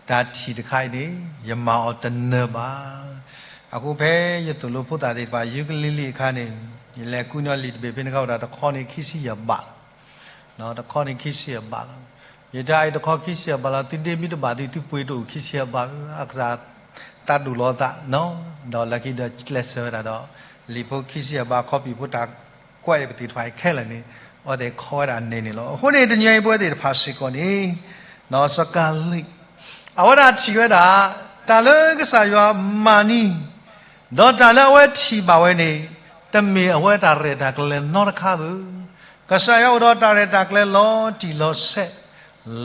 တၢ်ထံၣ်တခါအံၤန့ၣ် ယမၤအီၤတနၢၤဘၣ်. အဃိဖဲယသိၣ်လိဖိသၣ်သ့ၣ်တဖၣ် ယူကလံလံအခါန့ၣ်, ယလဲၤကူညီလံာ်တဘ့ၣ်ဖဲန့ၣ်ခါဝဲဒၣ် တခီန့ၣ်ခံဆံယဲၢ်ဘးလီၤ. တခီန့ၣ်ခံဆံယဲၢ်ဘးလီၤ. ယတဲအံၤတခီခံဆံယဲၢ်ဘးလီၤ, သုဒ့မ့ၢ်တဘၣ်သု သုပှ့ၤတအိၣ်ခံဆံယဲၢ်ဘး, အကစၢ်သးဒိၣ်လီၤသး, ဒီးလၢခံဒီးကျဲးစၢးဝဲဒၣ်ဒီး လံာ်ဖိခံဆံယဲၢ်ဘး ခီပံာ်ဖိတၢ်ကွဲးအံၤပသ့ၣ်တဖၣ်အံၤခဲလၢာ်န့ၣ်, အဝဲသ့ၣ်ခီဝဲဒၣ်န့ၣ်န့ၣ်လီၤ. အဃိန့ၣ် တနံၤအံၤပဝဲသ့ၣ်တဖၣ်စ့ၢ်ကီးန့ၣ်, စီၤကၤလံၣ် အဝဲဒၣ်ထံၣ်ဝဲဒၣ် တၢ်လၢကစၢ်ယွၤမၤန့ၢ် ဒီးတၢ်လၢအဝဲထံၣ်ဘၣ်ဝဲန့ၣ်, တမ့ၢ်အဝဲတၢ်ရဲၣ်တၢ်ကျဲၤနီတခါဘၣ်. ကစၢ်ယွၤအိၣ်ဒီးတၢ်ရဲၣ်တၢ်ကျဲၤလီၤတံၢ်လီၤဆဲး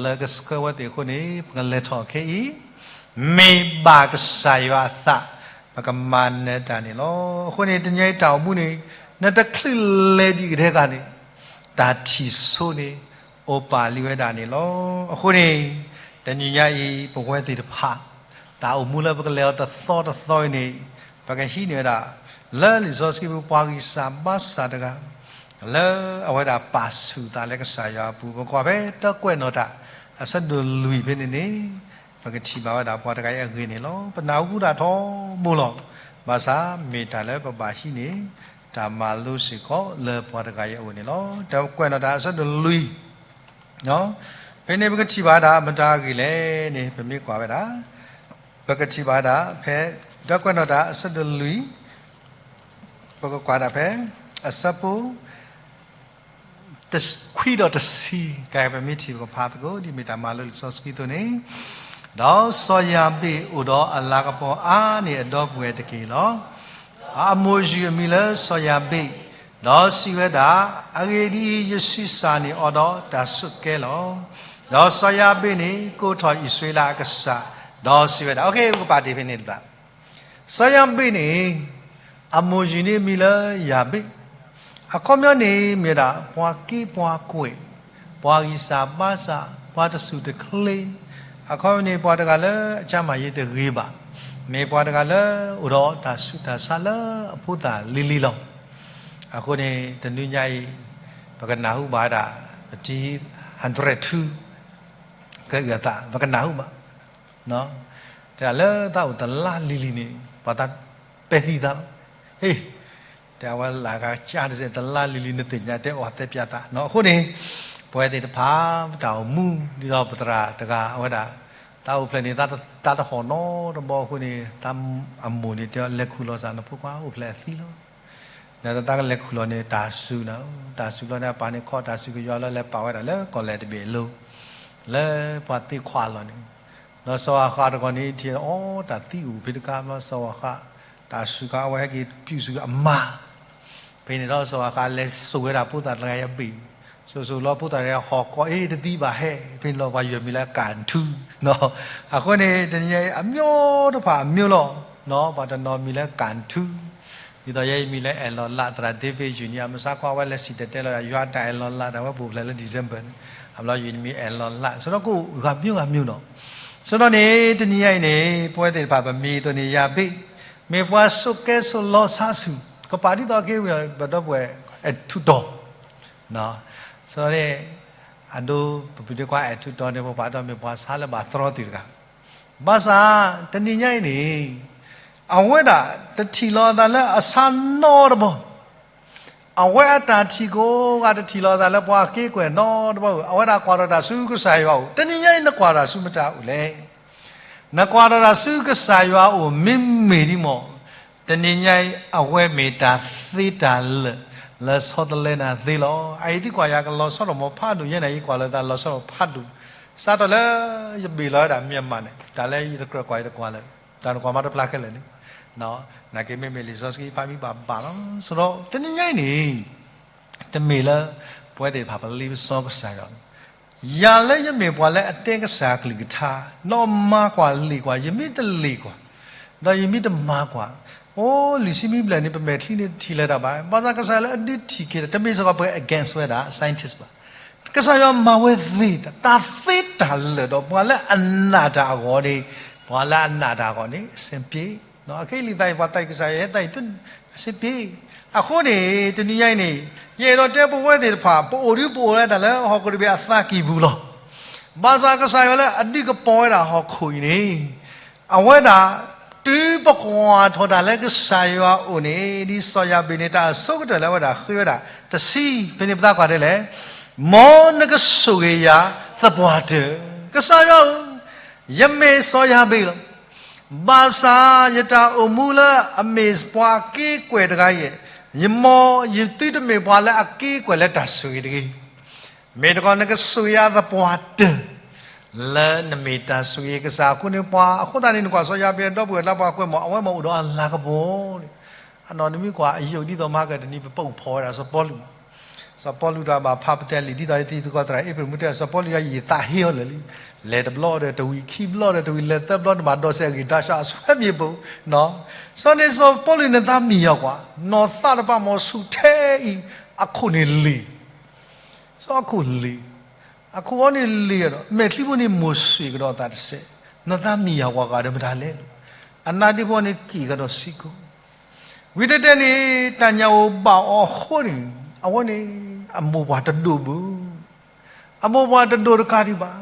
လၢကဆှၢဝဲသ့ၣ်အဃိန့ၣ်, ပကလဲၤထီၣ်ခဲအံၤ, မ့ၢ်ဘၣ်ကစၢ်ယွၤအသး ပကမၤနၢၤတၢ်န့ၣ်လီၤ. အဃိန့ၣ် တနံၤအံၤတၢ်အိၣ်မူန့ၣ်, နတချုးလဲၤဒံးကထဲဂၤန့ၣ်, တၢ်ထံၣ်ဆိန့ၣ် အိၣ်ပာ်လံဝဲဒၣ်န့ၣ်လီၤ. အဃိန့ၣ်, တနံၤညါအံၤ ပဝဲသ့ၣ်တဖၣ် တၢ်အိၣ်မူလၢပကလဲၤအီၤတသီတသီအံၤန့ၣ်, ပကဟံးန့ၢ်ဝဲဒၣ် လၢလံာ်စီဆှံပူၤ ပှၤဂံၢ်စၢ်ဘါစၢ်တဂၤ လၢအဝဲဒၣ်ပာ်ဆူၣ်သးလၢကစၢ်ယွၤအပူၤ, ပကွၢ်ဖဲတၢ်ကွဲးနီၣ်တၢ် အဆၢဒိၣ်လွံၢ်ဖဲန့ၣ်န့ၣ်, ပကထံၣ်ဘၣ်ဝဲဒၣ်ပှၤတဂၤအံၤအဂ့ၢ်န့ၣ်လီၤ. ပနၢ်ဟူဒၣ်ထီဘိလီၤ. ဘၣ်ဆၣ်မ့ၢ်တၢ်လၢပဘၣ်ဟံးန့ၢ် တၢ်မၤလိစ့ၢ်ကီးလၢပှၤတဂၤအံၤအအိၣ်န့ၣ်လီၤ. တၢ်ကွဲးနီၣ်တၢ်အဆၢဒိၣ်လွံၢ် ဖဲန့ၣ်ပကထံၣ်ဘၣ်ဝဲဒၣ်မတၤအဂ့ၢ်လဲၣ်န့ၣ် ပမ့ၢ်ကွၢ်ဝဲဒၣ်, ပကထံၣ်ဘၣ်ဝဲဒၣ်ဖဲ တၢ်ကွဲးနီၣ်တၢ်အဆၢဒိၣ်လွံၢ်, ပကကွၢ်ဒၣ်ဖဲ အဆၢဖိ တဆံ ခွံဒီးတဆံ, ကဲ ပမ့ၢ်ထံၣ်ပကဖးသကိး ဒ်မ့ၢ်တၢ်မၤလိလံာ်စီဆှံအသိးန့ၣ်, ဒီးစီၤယၤဘ့းအိၣ်ဒီးအလၤကပီၤအါန့ၢ်အဒီပုၢ်ဝဲၢ်တက့ၢ်လီၤ. အမိၢ်ယုၢ်အမံၤလၢစီၤယၤဘ့း, ဒီးစံးဝဲဒၣ်, အဂ့ၢ်ဒ်အံၤ, ယဆံးစၢ်န့ၢ်အီၤဒီးတၢ်ဆိးကဲလီၤ. ဒီးစီၤယၤဘ့းန့ၣ် ကိးထီၣ်အံၣ်စရ့လးအကစၢ်, ဒီးစံးဝဲဒၣ်, ပကပာ်တ့ၢ်ဖဲန့ၣ်တဘျီ စီၤယၤဘ့းန့ၣ် အမိၢ်ယုၢ်န့ၣ်မံၤလၢယၤဘ့း, အခီပညီန့ၣ်မ့ၢ်ဝဲဒၣ် ပှၤက့ပှၤကွဲး, ပှၤဂံၢ်စၢ်ဘါစၢ်, ပှၤတစူၢ်တချ့, အခီပညီန့ၣ် ပှၤတဂၤလၢအကျန်းမာရေးတဂ့ၤဘၣ်, မ့ၢ်ပှၤတဂၤလၢအိၣ်ဒီးတၢ်ဆူးတၢ်ဆါလၢအဖိသၣ်လံၤလံၤလီၤ. အဃိန့ၣ် တနွံညါအံၤ ပကနၢ်ဟူဘၣ်ဝဲဒၣ် ပတံၤ ဟၣ်ဒြဲၣ်ထူ ကအုၣ်အသး ပကနၢ်ဟူဘၣ် တဲဒၣ်လၢသးအိၣ်တလါလံၤလံၤန့ၣ် ပှၤသးပဲာ်သံသးလီၤ. ဟ့ၣ်, တဲအဝဲလၢကစၢ်တစဲး တလါလံၤလံၤ နသ့ၣ်ညါတဲအီၤသဲပၠးသးနီၤ. အဃိန့ၣ် ပဝဲသ့ၣ်တဖၣ် ပတၢ်အိၣ်မူ ဒ်သိးပသရၣ်တဂၤ အဝဲဒၣ် သးအိၣ်ဖျဲၣ်န့ၣ် သးတဟီၣ်နီတဘီအဃိန့ၣ် သးအမိၢ်န့ၣ်တဲ လဲၤခူၣ်လီၤစၢ်နဖိခွါ အိၣ်ဖျဲၣ်အသံလီၤ. နသးကလဲၤခူၣ်လီၤန့ၣ် တၢ်စူၤနၤ, တၢ်စူၤဘျီန့ၣ် အပၢ်န့ၣ်ခီတၢ်စူၤကယွၤလီၤ လဲၤပာ်ဝဲဒၣ်လၢကီၢ်လဲၣ်တဘ့ၣ်အလိၤ လၢပှၤသ့ခွးအလီၢ်န့ၣ်, ဒီးစီၤအၤဃးတဂီၤန့ၣ် ထံၣ်အီၤတၢ်သံအိၣ်ဖဲတခါဘျီ စီၤအၤဃး တၢ်စူၤခါ အဝဲဟဲက့ၤပျူၢ်စူၤအမါ ဖဲန့ၣ်ဒီးစီၤအၤဃးလဲၤစိာ်ဝဲဒၣ်ဖိသၣ်တဂၤအံၤအဘ့ၣ်, စိာ်စိာ်လီၤဖိသၣ်တဂၤဟီၣ်ကိးအ့ၣ်တသံဘၣ်ဟဲ, ဖဲန့ၣ်လီၤပှၤယွၤမံၤလၢကၣ်ထူ, အဃိန့ၣ် တနံၤညါအံၤ အမျိုးတဖၣ်အမျိုးလီၤ, ပှၤတနီၤမံၤလၢကၣ်ထူ, ဒ်သိးယဲအံၤမံၤလၢအဲၣ်လီၤလး သရၣ်ဒ့ဖ့ယုၢ်န့ၣ် အမဆါခီအဝဲလဲၤစံၣ်တဲၤတဲလီၤဒၣ် ယွၤတၢ်အဲၣ်လီၤလး တၢ်ဝဲပူၤဖျဲးလၢ December န့ၣ်, အဘျီယုၢ်န့ၣ်မံၤအဲၣ်လီၤလး ဆိဒီးကအိၣ်ဂၤမျိုးဂၤမျိုးနီၤ. ဆိဒီးန့ၣ် တနံၤညါအံၤန့ၣ် ပဝဲသ့ၣ်တဖၣ်ပမံၤအသိးန့ၣ် ယၤဘ့ၣ် မ့ၢ်ပှၤဆိးကဲဆိးလီၤဆါဆူၣ် ကပာ်ဒ်သိးက့ဝံၤဒီး ပဒီပုၢ်ဝဲၢ်အဲၣ်ထူးတီၤ, ဆိဒီးန့ၣ် အဒိ ပပုၢ်ဒ့ခွါအဲၣ်ထူးတီၤန့ၣ် ပပာ်သီမ့ၢ်ပှၤဆါလၢဘၣ်သရီသ့ၣ်တဂၤ, ဘၣ်ဆၣ် တနံၤညါအံၤန့ၣ် အဝဲဒၣ်တထံၣ်လီၤအသးလၢအဆါနီတဘီ အဝဲအတၢ်ထံၣ်ကိးဂၤတထံၣ်လီၤအသးလၢပှၤက့ကွဲးနီတဘီဧိၤ, အဝဲဒၣ်ကွၢ်ထီၣ်တၢ်ဆူကစၢ်ယွၤအအိၣ်, တနံၤညါအံၤနကွၢ်ထီၣ်တၢ်ဆူမတၤအအိၣ်လဲၣ်. နကွၢ်ထီၣ်တၢ်ဆူကစၢ်ယွၤအအိၣ်မ့မ့ၢ်ဒ်မီၢ်, တနံၤညါအံၤ အဝဲမ့ၢ်တၢ်သ့တၢ်လၢာ် လၢဆီတလဲနၤသ့လီၤ. အအံၤသံကွၢ်ယၤကလီၤဆီဒိၣ်မးဖးဒိၣ်, ယဲန့ၣ်အံၤကွၢ်လီၤသးလီၤဆီဒိၣ်ဖးဒိၣ် စးထီၣ်လၢယဘ့ၣ်လီၤဝဲဒၣ် Myanmar န့ၣ် တၢ်လၢယတကြၢးကွၢ်ယတကွၢ်လၢ တၢ်နကွၢ်မၤတဖျါခဲလၢာ်န့ၣ်, နာ်က့မ့မ့ၢ်လံာ်စီဆှံဖးမံဘၣ်ဘၣ်လီၤ. ဆိဒီးတနံၤညါအံၤန့ၣ် တမ့ၢ်လၢ ပဝဲသ့ၣ်တဖၣ်ပလ့ပစီကစၢ်ယွၤလီၤ. ယၤလၢယမ့ၢ်ပှၤလၢအတဲကစၢ်အကလုၢ်ကထါ ဒီးမၤကွၢ်လ့ၣ်ကွၢ် ယမ့ၢ်တလ့ၣ်ကွၢ် ဒီးယမ့ၢ်တမၤကွၢ်, အိ လွံၢ်ဆံမံဘျဲၣ်န့ၣ် ပမဲာ်ချံန့ၣ်တထံၣ်လၢၤတၢ်ဘၣ်. ဘၣ်ဆၣ်ကစၢ်ယွၤလၢအဒုးထံၣ်က့ၤဒီး တမ့ၢ်စ့ၢ်ကီးပှၤ against ဝဲဒၣ် scientist ဘၣ်. ကစၢ်ယွၤမၤဝဲသ့တၢ် တၢ်သ့တၢ်လၢာ်ဒီး ပှၤလၢအနာ်တၢ်အဂီၢ်န့ၣ်, ပှၤလၢအနာ်တၢ်အဂီၢ်န့ၣ် အဆင်ပြေ, အခဲအံၤလံာ်သးအံၤ ပှၤသးအံၤကစၢ်ယွၤ ဟဲသးအံၤ အဆင်ပြေ. အဃိန့ၣ် တနံၤညါအံၤန့ၣ် ယအဲၣ်ဒိးတဲပဝဲသ့ၣ်တဖၣ် ပအိၣ်ဒုးပအိၣ်ဝဲဒၣ်လၢဟီၣ်ခိၣ်တဘ့ၣ်အသးကံၢ်ပူၤလီၤ. ဘၣ်ဆၣ်ကစၢ်ယွၤလၢအဒုးကပီၤဝဲဒၣ်ဟီၣ်ခိၣ်အံၤန့ၣ် အဝဲဒၣ် တုၤပကွၢ်ထီၣ်တၢ်လၢကစၢ်ယွၤအအိၣ်န့ၣ် ဒ်စီၤယၤဘ့းန့ၣ် တၢ်အဆိကတၢၢ်လၢအဝဲဒၣ်ဃ့ဝဲဒၣ်တဆံ, ဖဲန့ၣ်ပသးကွၢ်ဒ်လဲၣ်, မ်နကဆိၣ်ဂ့ၤယၤသပှၢ်တၢၢ်, ကစၢ်ယွၤဧၢ, ယမ့ၢ်စီၤယၤဘ့းလီၤ. ဘၣ်ဆၣ်ယတၢ်အိၣ်မူလၢအမ့ၢ်ပှၤက့ၤကွဲၢ်တဂၤအံၤ, ယမ်ယသုတမ့ၢ်ပှၤလၢအက့ၤကွဲၢ်လၢတၢ်ဆိၣ်ဂ့ၤတဂ့ၤ. မ့ၢ်တခီ နကဆိၣ်ဂ့ၤယၤသပှၢ်တၢၢ် လၢနမ့ၢ်တၢ်ဆိၣ်ဂ့ၤကစၢ်အဃိန့ၣ် ပှၤအဃိသတးန့ၣ် နကွၢ်စီၤယၤဘ့းအဒီပုၢ်ဝဲၢ်လၢပှၤကွဲးမး အဝဲမ့ၢ်အိၣ်ဒီးအလၤကပီၤန့ၣ်, အနီၢ်နမ့ၢ်ကွၢ်အယိာ်ဒ်သိးမဟါကတနံၤ ပပာ်ဖှိၣ်ဝဲဒၣ်စီၤပီလူး, စီၤပီလူးတၢ်ဘၣ်ဖးပတဲလံာ် ဒ်သိးယသံသကိးသရၣ်အ့ဖြ့ၣ်မူတဲ စီၤပီလူးယၤယံာ်သးဟ့အီၤလၢာ်လံ, လဲၤတဘျီဒီးတဝံၤ ခံဘျီဒီးတဝံၤ လဲၤသၢဘျီတဘၣ်ဒီးစဲးအဂ့ၢ် တၢ်ဆှၢအဆွဲမ့ၢ်ပူၤ, စီၤန့ၣ်စီၤပီလူးနသးမံယၤကွၢ်, နီၢ်သးတပၤမ့ၢ်ဆူၣ်ထဲအံၤ အခိၣ်န့ၣ်လ့ၤ စီၤအခိၣ်လ့ၤ, အခိၣ်အီၤန့ၣ်လ့ၤဒီး မဲာ်ချံဖိန့ၣ်မိၢ်ဆှံးကဒီးအသးတစဲး, နသးမံယၤကွၢ်ဂၤဒီးမတၤလဲၣ်, အနါဒ့ဖိန့ၣ်က့ၣ်ကဒီးစံကိ, ဝံၤတဲတဲန့ၣ် တၢ်ညၣ်အိၣ်ဘၣ်အီၤအဃိန့ၣ် အဝဲန့ၣ် အမိၢ်ပှၢ်တဒိၣ်ဘၣ်, အမိၢ်ပှၢ်တဒိၣ်တကးဒံးဘၣ်,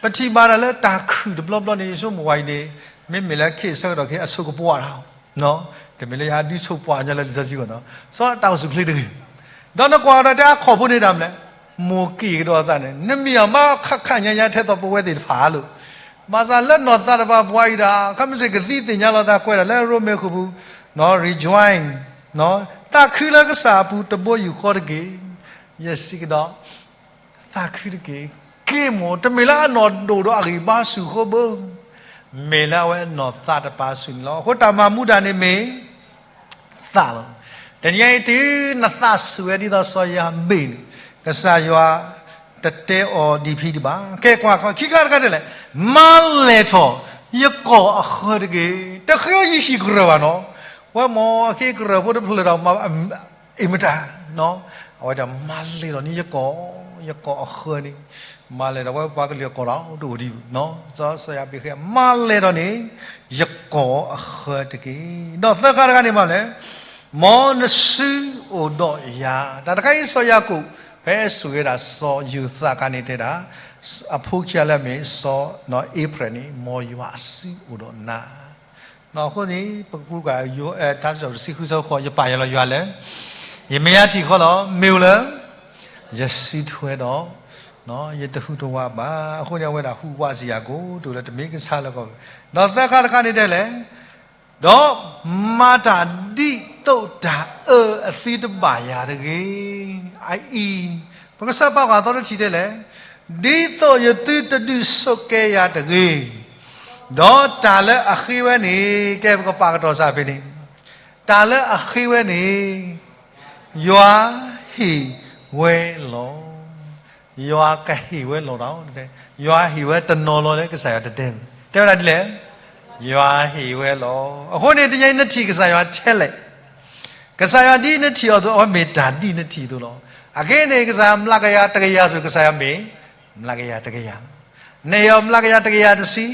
ပထံၣ်ဘၣ်တၢ်လၢတၢ်ခုၣ်တဘျီဘျီန့ၣ် ယဆိကမိၣ်ဝဲအံၤန့ၣ် မ့မ့ၢ်လၢခဲအံၤဆၢကတီၢ်ခဲအံၤ အဆိကပှၢ်တၢ် တမ့ၢ်လၢယဟဲဒုးဆိပှၢ်ညီလၢလံာ်စီဆှံဘၣ်နီၤ, စီၤတၢ်အိၣ်ဆူၣ်ချ့တဂ့ၤ, ဒီးနကွၢ်ဒီးတဲအခီၣ်ဖိန့ၣ်ဒၣ်မလဲၣ်, မိၢ်က့ၣ်ကဒီးအသးန့ၣ် နမံယၤမးခါခါညါညါထဲသိးပဝဲသ့ၣ်တဖၣ်လီၤ, ဘၣ်ဆၣ်လၢနီၢ်သးတပၤပှၤအံၤဒၣ် ခီမ့ၢ်စ့ၢ်ကသံသ့ၣ်ညါလီၤသးကွဲးဒၣ်လၢရိမ့ၤဃုာ်ပူၤ, rejoice, သးခုလၢကစၢ်အပူၤတဘိယူၢ်ဃီတက့ၢ်, ယဲစံးကဒီး သးခုတက့ၢ်, က့ၤမိၢ် တမ့ၢ်လၢအနီၢ်ဒိၣ်ဒီးအဂံၢ်ဘါဆူၣ်ဃိဘၣ်, မ့ၢ်လၢအဝဲနီၢ်သးတပၤဆူၣ်န့ၣ်လီၤ. အဃိတၢ်မၤမူဒါန့ၣ်မ့ၢ် သးလီၤ. တနံၤအံၤတုၤနသးဆူၣ်ဝဲဒ်သိးစီၤယၤဘ့းန့ၣ် ကစၢ်ယွၤတတဲအီၤဒ်ဖဲဒံးဘၣ်. ကဲကွၢ် ခံခါတခါဒ်လဲၣ်, မၤလဲၢ်ထီၣ်ယကိာ်အဃၢတက့ၢ်. တဃ့ယဟံၣ်ကရၢၢ်ဘၣ်နီၤ, ဝဲမ့ၢ်အခ့ကရၢၢ်ဖိတဖျၢၣ်ဒီး အ့ၣ်မတၤ အဝဲဒၣ်မၤလဲၢ်ထီၣ်န့ၣ်ယကိာ်, ယကိာ်အဃၢန့ၣ်, မၤလဲၢ်ထီၣ်ဝဲပှၤကလုာ်အကိာ်ဒီးတအိၣ်ဒံးဘၣ်, စီၤယၤဘ့းဃ့ မၤလဲၢ်ထီၣ်န့ၣ် ယကိာ်အဃၢတက့ၢ်. ဒီးသၢခါတခါန့ၣ်မးလဲၣ်, မ်နစုအိၣ်ဒီးယၤ, တၢ်တခါအံၤစီၤယၤကိာ် ဖဲဆိၣ်ဂ့ၤဒၣ်စီၤယိၤသးအခါန့ၣ်တဲဒၣ်, အဖိခံဂၤလၢအမ့ၢ်စီၤအ့ဖြ့ၣ်န့ၣ် မ်ယွၤအစုအိၣ်ဒီးနၤ အဃိန့ၣ် ပကကွၢ် ထါစံးထီၣ်ပတြၢၤတဆံဃုဆၢဃိး ယပာ်ယၤလီၤယွၤလၢ ယမဲာ်ညါထံၣ်ဃီလီၤ, မ့ၢ်အိၣ်လၢ ယစုထွဲဒီး ယတဟူးတဝးဘၣ်. အဃိန့ၣ် အဝဲဒၣ်ဟူးဝးစ့ၢ်ယၤကိာ် တအိၣ်လၢတမ့ၢ်ကဆါလၢကီၢ်, ဒီးသၢခါတခါန့ၣ်ဒ်လဲၣ်, ဒီးမၤတၢ်ဒ်သိးတၢ်အၢအသုတဘၣ်ယၤတဂ့ၤ. အအံၤ ပကစၢ်ပာ်ကွၢ်သီတထံၣ်ဒ်လဲၣ်, ဒ်သိးယသုတဒုးဆိးကဲယၤတဂ့ၤ. ဒီးတၢ်လၢအဃ့ဝဲန့ၣ် ကဲပကပာ်ကတီၢ်စၢ်ဖဲန့ၣ်, တၢ်လၢအဃ့ဝဲန့ၣ် ယွၤဟ့ၣ်ဝဲလီၤ. ယွၤကဟ့ၣ်ဝဲလီၤဒီး ယွၤဟ့ၣ်ဝဲတနီၤလီၤလၢကစၢ်ယွၤတတဲဘၣ်. တဲဝဲဒၣ်ဒ်လဲၣ်, ယွၤဟ့ၣ်ဝဲလီၤ. အဃိန့ၣ် တနံၤအံၤနထံၣ်ကစၢ်ယွၤထဲလဲၣ်, ကစၢ်ယွၤဒ်နထံၣ်အီၤအသိး အဝဲမ့ၢ်တၢ်ဒ်နထံၣ်အသိးလီၤ. အဂ့ၢ်န့ၣ် ကစၢ်ယွၤမျးကယၤတကယၤအသိး ကစၢ်ယွၤမ့ၢ်မျးကယၤတကယၤ, နဟ့ၣ်အီၤမျးကယၤတကယၤတဆံ,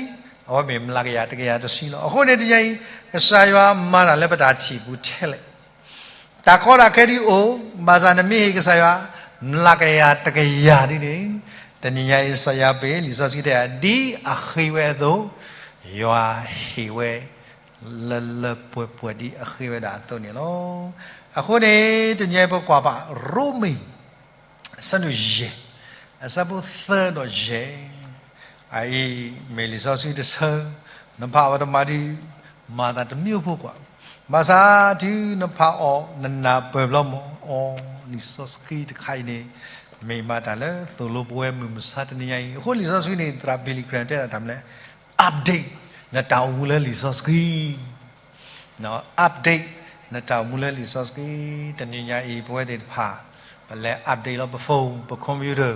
အဝဲမ့ၢ်မျးကယၤတကယၤတဆံလီၤ. အဃိန့ၣ် တနံၤအံၤ ကစၢ်ယွၤမၤတၢ်လၢပတၢ်ထံၣ်ပူၤထဲလဲၣ် တၢ်ကီတၢ်ခဲဒ်အိၣ်, ဘၣ်ဆၣ်နမ့ၢ်ဟ့ၣ်ကစၢ်ယွၤ မျးကယၤတကယၤဒ်န့ၣ်, တနံၤညါအံၤ စီၤယၤဘ့း လံာ်စီဆှံတဲ ဒ်အဃ့ဝဲအသိး, ယွၤဟ့ၣ်ဝဲ လၢလၢပှဲၤပှဲၤဒ်အဃ့ဝဲဒၣ်အသိးန့ၣ်လီၤ. အဃိန့ၣ် တနံၤညါအံၤ ပကွၢ်ဘၣ် ရိမ့ၤ အဆၢဒိၣ်ယဲၢ်, အဆၢဖိသၢဒီးယဲၢ်, အအံၤမ့ၢ်လံာ်စီဆှံတဆၢ, နဖးအီၤတမၤဒံး မၤသးတမံၤအိၣ်ဖိကွၢ်, ဘၣ်ဆၣ်တုၤနဖးအီၤ နနၢ်ပၢၢ်ဘျီမး အီၤ လံာ်စီဆှံတခါအံၤန့ၣ် မ့ၢ်ဘၣ်တၢ်လၢသိၣ်လိပဝဲမုၢ်မဆါတနံၤညါအံၤ, အဃိလံာ်စီဆှံန့ၣ် သရၣ် Billy Graham တဲဒၣ်တၢ်မနုၤလဲၣ်, update နတၢ်အိၣ်မူလၢလံာ်စီဆှံ update နတၢ်အိၣ်မူလၢလံာ်စီဆှံ. တနံၤညါအံၤ ပဝဲသ့ၣ်တဖၣ် ပလဲၤ update လီၤပ phone ပ computer,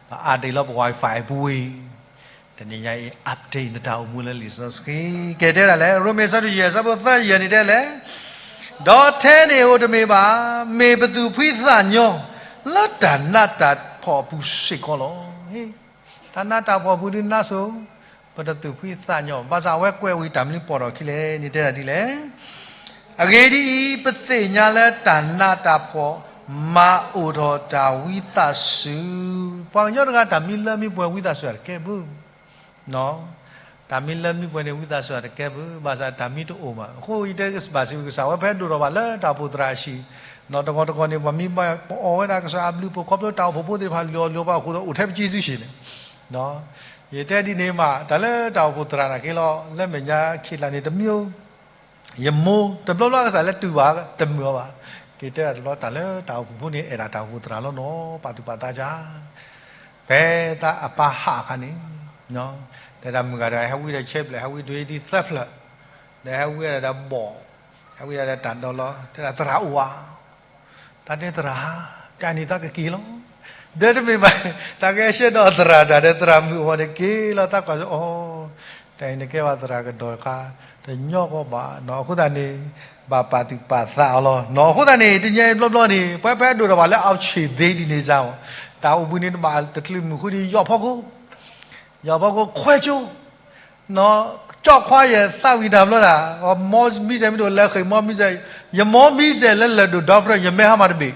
ပ update လီၤပ Wi-Fi ပူၤဝံၤ, တနံၤညါအံၤ update နတၢ်အိၣ်မူလၢလံာ်စီဆှံ. ကဲတဲဒၣ်လဲၣ်, ရိမ့ၤအဆၢဒိၣ်ယဲၢ် အဆၢဖိသၢယဲၢ်န့ၣ်တဲလဲၣ်, ဒီးထဲန့ၣ်ဧိၤတမ့ၢ်ဘၣ်, မ့ၢ်ပသူၣ်ဖှံသးညီ လၢတၢ်နးတၢ်ဖှီၣ်အပူၤစ့ၢ်ကီးလီၤ. တၢ်နးတၢ်ဖှီၣ်အပူၤဒုးနါစိၤ, ပတသူၣ်ဖှံသးညီ, ဘၣ်ဆၣ်အဝဲကွဲးဝံၤတၢ်မနုၤပိာ်ထီၣ်ခံလဲၣ်န့ၣ်တဲဒၣ်ဒ်လဲၣ်. အဂ့ၢ်ဒ်အံၤ, ပသ့ၣ်ညါလၢတၢ်နးတၢ်ဖှီၣ် မၤအိၣ်ထီၣ်တၢ်ဝံသးစူၤ, ပှၤကညီတဂၤတၢ်မံလၢမံပှဲၤဝံသးစူၤတကဲဘၣ် တၢ်မံလၢမံပှဲၤန့ၣ် ဝံသးစူၤတကဲဘၣ်, ဘၣ်ဆၣ်တၢ်မံတအိၣ်ဘၣ်. အဃိအံၤတဲဘၣ်စံးဝံၤကစၢ်ဝဲဖဲဒိၣ်ထီၣ်ဘၣ်လၢတၢ်အိၣ်ဖှိၣ်သရၣ်အဟံၣ်, နီၢ်တဂီၤတဂီၤန့ၣ် ပှၤမံဘၣ်ပအီၣ်ဝဲဒၣ်ကစၢ်အဘျုးအဖှိၣ် ခီဖျိတၢ်အိၣ်ဖှိၣ်ဖိသ့ၣ်တဖၣ်လုၢ်အီၣ်လုၢ်အီပှၤအဃိသတး အိၣ်ထဲပစံစုဆံးန့ၣ်, ယတဲဒ်န့ၣ်မး တၢ်လၢတၢ်အိၣ်ဖှိၣ်သရၣ်နာ်က့လီၤ လၢမဲာ်ညါခံလါန့ၣ် တမံၤ ယမိၢ်တဘျီဘျီကစၢ်လၢတုၤဘၣ်တမုာ်အီၤဘၣ်, က့ၤတဲဒၣ်တဘျီ တၢ်လၢတၢ်အိၣ်ဖှိၣ်ဖိန့ၣ် အဲၣ်ဒၣ်တၢ်အိၣ်ဖှိၣ်သရၣ်လီၤနီၤ ပာ်သူၣ်ပာ်သးကါ, ဖဲသးအပၢ်ဟးအခါန့ၣ်, တဲဒၣ်မုၢ်ဂၤဒီး ဟဲဝံဒီးဆဲဘျဲၣ် ဟဲဝံဒီးဒ်သၢဖျၢၣ်, ဒီးဟဲဝံဒၣ်ဒီးဘီၣ်, ဟဲဝံဒၣ်ဒီးတၢ်ဒီလီၤ တဲဒၣ်သရၣ်အိၣ်ဧါ တၢ်တဲသရၣ်ဧါ, တၢ်န့ၣ်သးကက့ၤလီၤ. ဒီးတမ့ၢ်ဘၣ်, တၢ်ကဟဲဆှၢဒီးသရၣ်တၢ်ဒီးသရၣ်မုၣ်အဝဲန့ၣ်က့ၤလီၤ သးကွၢ်အီၤ, တၢ်အံၤနကဲဘၣ်သရၣ်ကဒီးတခါ, တညီကီဘၣ်နီၤ အဃိသတးန့ၣ်, ဘၣ်ပာ်သူၣ်ပာ်သးအီၤလီၤနီၤ အဃိသတးန့ၣ် တနံၤအံၤဘျီဘျီန့ၣ် ပှဲၤဖဲဒိၣ်ထီၣ်ဘၣ်လၢ အီၣ်ဆံၣ်သ့ဒ်န့ၣ်စ့ၢ်, တၢ်အိၣ်ဘှံးန့ၣ်တဘၣ်တချုးမုၢ်ဃုဒ်ယီၣ်ဖီခိၣ် ယီၣ်ဖီခိၣ်ခွဲကၠိ ကၠီၣ်ခွါယဲၢ်သးဝံၤတၢ်ဘျီဒၣ်, မီမံစဲးမ့ၢ်တအိၣ်လဲၤဃ့ၢ်မီမံစဲး, ယမီမံစဲးလၢလၢၢ်ဒိၣ်ဒီဖျၢၣ် ယမဲဟါမၢ်တဘ့ၣ်,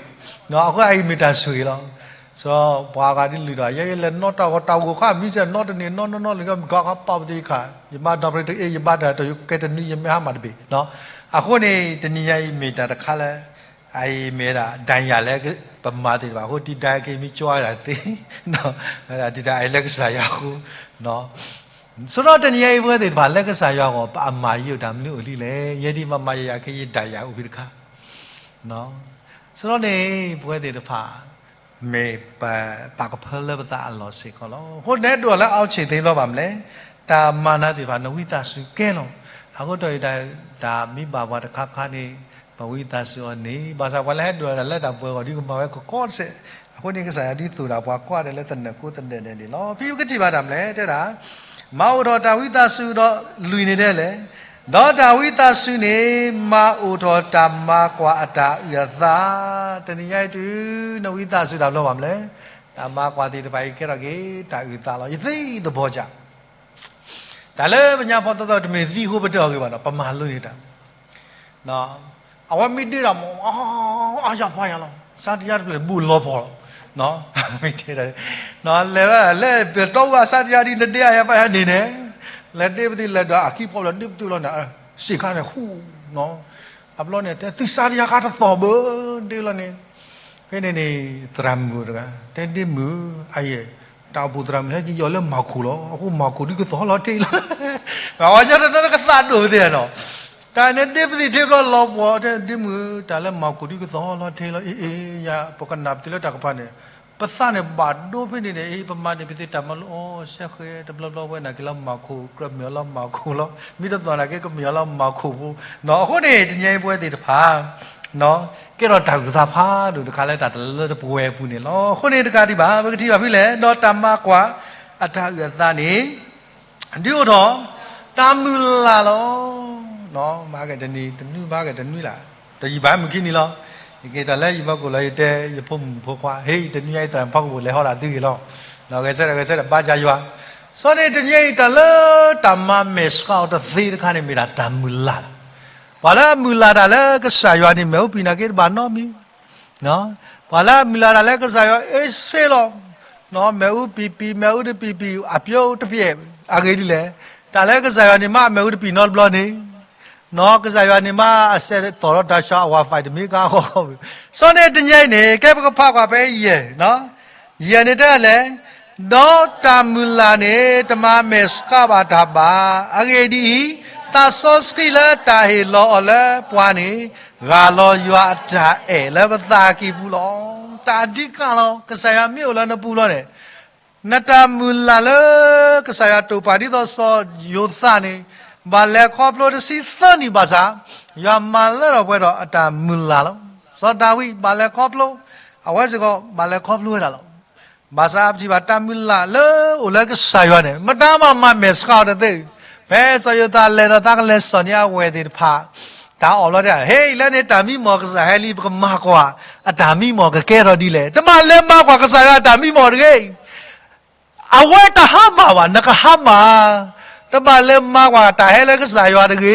အဃိအအံၤမ့ၢ်တၢ်ဆိၣ်ဂ့ၤလီၤ. စီၤပှၤဂၤဒ်လုၢ်ဒီး ယဲယလဲၤနီၣ်တၢ်ဂီၤတၢ်ဂိၢ်ခါ မံစဲးနီတန့ၢ်နီၢ်နီၢ်နီၢ်လၢကီၢ်ခါပာ်ပသ့ခါ, ယဘၣ်ဒီဖျၢၣ်တအ့ၣ် ယဘၣ်တၢ်တကဲတနွံ ယမဲဟါမၢ်တဘ့ၣ်, အဃိန့ၣ် တနံၤညါအံၤမ့ၢ်တၢ်တခါလၢ အအံၤမ့ၢ်ဒၣ် ဒၣ်ယၤလၢပမၤသ့ၣ်တဖၣ်အဃိ ဒ်ဒၣ်က့ၤမံကၠီဒၣ်သ့, ဒ်ဒၣ်အံၤလၢကစၢ်ယွၤအဃိ, ဆိဒီးတနံၤညါအံၤပဝဲသ့ၣ်တဖၣ်လၢကစၢ်ယွၤအဂီၢ် ပအမၤယိာ်တၢ်မနုၤအိၣ်လံလဲၣ်, ယဲဒ်မၤမၤယၤယၤက့ၤယဒၣ်ယၤအိၣ်ဖဲတခါ, ဆိဒီးန့ၣ် ပဝဲသ့ၣ်တဖၣ် မ့ၢ်ပပာ်ကဖၢလၢပသးအလီၢ်စ့ၢ်ကီးလီၤ. အဃိနဲဒိၣ်လၢအီၣ်ဆံၣ်သ့ဘျီဘၣ်မလဲၣ်, တၢ်မၤနၤသ့ၣ်တဖၣ် နဝံသးစူၤကဲလီၤ. အဃိတၢ်အံၤ တၢ်မ့ၢ်ဘၣ်ပှၤတခါခါန့ၣ် ပဝံသးစူၤအီၤန့ၣ် ဘၣ်ဆၣ်ပှၤလၢဟဲဒိၣ်တၢ်လၢတၢ်ပှဲၤဂီၢ်ဒ်ကမၤဝဲကကီတစဲး, အဃိန့ၣ်ကစၢ်ယွၤဒ်သိၣ်တၢ်ပှၤကွၢ်ဒဲးလၢသနၢၣ်ကိးသဒၢးဒဲးန့ၣ်လီၤ. ဖဲပကထံၣ်ဘၣ်တၢ်မလဲၣ် တဲဒၣ် မၤအိၣ်ထီၣ်တၢ်ဝံသးစူၤဒီးလွံၢ်န့ၣ်ဒဲးလဲၣ်, ဒီးတၢ်ဝံသးစူၤန့ၣ် မၤအိၣ်ထီၣ်တၢ်မၤကွၢ်အတၢ်အုၣ်အသး, တနံၤညါအံၤတုၤ နဝံသးစူၤတၢ်ဘျီဘၣ်မလဲၣ်, တၢ်မၤကွၢ်သ့ၣ်တဖၣ်အံၤကဲထီၣ်က့ၤ တၢ်အုၣ်သးလီၤ. ယသ့သဘီကၢ် တၢ်လၢပညါဖီသီသီတမ့ၢ်သံဃိပတဲအီၤဂ့ၤဘၣ်နီၤ, ပမၤလိန့ၢ်တၢ် အဝဲမ့ၢ်ဒ့တၢ်မး အါယၤပှၤယၤလီၤ, စါတယါတဖျၢၣ်ဘူးလီၤဖီၣ်လီၤ, မ့ၢ်တဲဒၣ် လဲၤဝဲလၢပတီၢ်အူအစါတယါဒ်နဒ့အါယၤပှၤယၤန့ၣ်န့ၣ်, လဲၤဒ့ပသံလဲၤဒီးအခံဖီၣ်လီၤဒ့ပတုာ်လီၤန့ၣ်, စ့ၢ်ခါန့ၣ်ဃူ အဘျီန့ၣ် တဲသုစါတယါခါတသီၣ်ဘၣ်, ဒ့လီၤန့ၣ်, ဖဲန့ၣ်န့ၣ် သရၣ်မုၣ်တဂၤ တဲဒ့မုၣ်, အယဲၢ် တၢ်အိၣ်ဖှိၣ်သရၣ်မုၣ်ဟဲက့ၤယီၤလၢမၤခိၣ်လီၤ, အဃိမၤခိၣ်ဒ်ကသီၣ်လီၤတ့ၢ်လီၤ, အဝဲညီတနီၤကသးဒိၣ်သ့ၣ်နီၤ, တၢ်န့ၣ်ဒ့ပသံၣ်ထ့ဘျီလီၤပှီၢ် တဲဒ့မုၣ် တၢ်လၢမၤခိၣ်ဒ်ကသီၣ်လီၤတ့ၢ်လီၤ, အ့ၣ်အ့ၣ် ယၤ ပကနၣ်ပသံလၢတၢ်ကပၤန့ၣ်, ပသးန့ၣ်ဘၣ်ဒိဖဲန့ၣ်န့ၣ် အ့ၣ် ပမၤန့ၣ် ပသ့တၢ်မၤလိအီၤ စဲဃဲ တဘျီဘျီဝဲနာ်က့ၤလၢမၤခိၣ် ကြၢးမ့ၢ်အီၤလၢမၤခိၣ်လီၤ, မ့ၢ်တသီၣ်နာ်က့ၤကမ့ၢ်အီၤလၢမၤခိၣ်ဖိ, အဃိန့ၣ် တနံၤအံၤပဝဲသ့ၣ်တဖၣ် ကဲထီၣ်တၢ်အုၣ်သးဖးဒိၣ်တခါလၢတၢ်တလၢတပှဲၤအပူၤန့ၣ်လီၤ. အဃိန့ၣ်တကးဒံးဘၣ် ပကထံၣ်ဘၣ်ဖဲလဲၣ်, ဒီးတၢ်မၤကွၢ်အတၢ်အုၣ်အသးန့ၣ် ဒုးအိၣ်ထီၣ် တၢ်မုၢ်လၢ်လီၤ. မၤက့ၤတနံၤ တနွံမၤက့ၤတနွံလၢ်, တယံာ်ဘၣ်မုၢ်ခံနံၤလီၤ. ယက့ၤတၢ်လၢယဘီကိၣ်လီၤ ယတဲယဖိမုၣ်ဖိခွါ ဟ့ၣ် တနွံညါအံၤသရၣ်ဖီကပူၤလဲၤဟီဒၣ်သုဂ့ၤလီၤ. ဂဲၤဆၢထၢၣ်ဂဲၤဆၢထၢၣ်ဘါစၢ်ယွၤ. စီၤန့ၣ်တနံၤညါအံၤတၢ်လၢတၢ်မၤမဲာ်ဆှးအီၤတသ့တခါန့ၣ် မ့ၢ်ဒၣ်တၢ်မုၢ်လၢ်လီၤ. ပှၤလၢအမုၢ်လၢ်တၢ်လၢကစၢ်ယွၤန့ၣ် မ့ၣ်အူပံာ်နာ်က့တဘၣ်နီတမံၤ ပှၤလၢအမုၢ်လၢ်တၢ်လၢကစၢ်ယွၤ အ့ၣ်စ့လီၤ. မ့ၣ်အူပံာ်ပံာ် မ့ၣ်အူတပံာ်ပံာ် အပျိတပျဲၢ် အဂ့ၢ်ဒ်လဲၣ်. တၢ်လၢကစၢ်ယွၤန့ၣ်မး အမ့ၣ်အူတပံာ်နီတဘျီန့ၣ်, ကစၢ်ယွၤန့ၣ်မးအစဲးသီၣ်လီၤတၢ်ဆှီ အဝၤဖးတမ့ၢ်ကါဃီဃီ, စီၤန့ၣ်တနံၤညါအံၤန့ၣ် ကဲပကဖးကွၢ်ဖဲယဲၢ် ယဲၢ်န့ၣ်တဲလဲၣ်, ဒီးတၢ်မုၢ်လၢ်န့ၣ် တမၤမဲာ်ဆှးဘၣ်တၢ်ဘၣ်. အဂ့ၢ်ဒ်အံၤ, သးစီဆှံလၢတၢ်ဟ့ၣ်လီၤအီၤလၢပှၤန့ၣ် ဂၢ်လီၤယွၤအတၢ်အဲၣ်လၢပသးကံၢ်ပူၤလီၤ. တၢ်အဓိကလီၤ. ကစၢ်ယွၤမ့ၢ်အိၣ်လၢနပူၤလီၤန့ၣ်, နတၢ်မုၢ်လၢ်လၢကစၢ်ယွၤတိာ်ပာ်ဒ်သိးစီၤယိၤသးန့ၣ်, ဘၣ်လဲၤခီဖျိတဆံသၢနံၣ်ဘၣ်ဆၣ်, ယွၤမၤလၢထီၣ်ပှဲၤထီၣ်အတၢ်မုၢ်လၢ်လီၤ. စီၤဒၤဝံးဘၣ်လဲၤခီဖျိ, အဝဲစ့ၢ်ကီးဘၣ်လဲၤခီဖျိဝဲဒၣ်လီၤ. ဘၣ်ဆၣ်အပထံၣ်ဘၣ် တၢ်မုၢ်လၢ်လၢအိၣ်လၢကစၢ်ယွၤန့ၣ် မတၤမၤမၤမဲာ်ဆှးအီၤတသ့. ဖဲစီၤယိၤသးလဲၤဒီးသးကလဲၤစိာ်န့ၢ်အဝဲၢ်သ့ၣ်တဖၣ် တၢ်အီၣ်လီၤတဲ, ဟ့ၣ်လၢန့ၣ်တၢ်မံမီၢ်ကစၢ်ဟဲလံ ပကမၤကွၢ်အတၢ်မံမီၢ်ကကဲထီၣ်ဒ်လဲၣ်. တဘၣ်လဲၤမၤကွၢ်ကစၢ်ယွၤအတၢ်မံမီၢ်တဂ့ၤ. အဝဲတဟါမၢ်ဘၣ်, နကဟါမၢ်ဧါ. တဘၣ်လဲၤမၤကွၢ်တၢ်ဟဲလၢကစၢ်ယွၤတဂ့ၤ.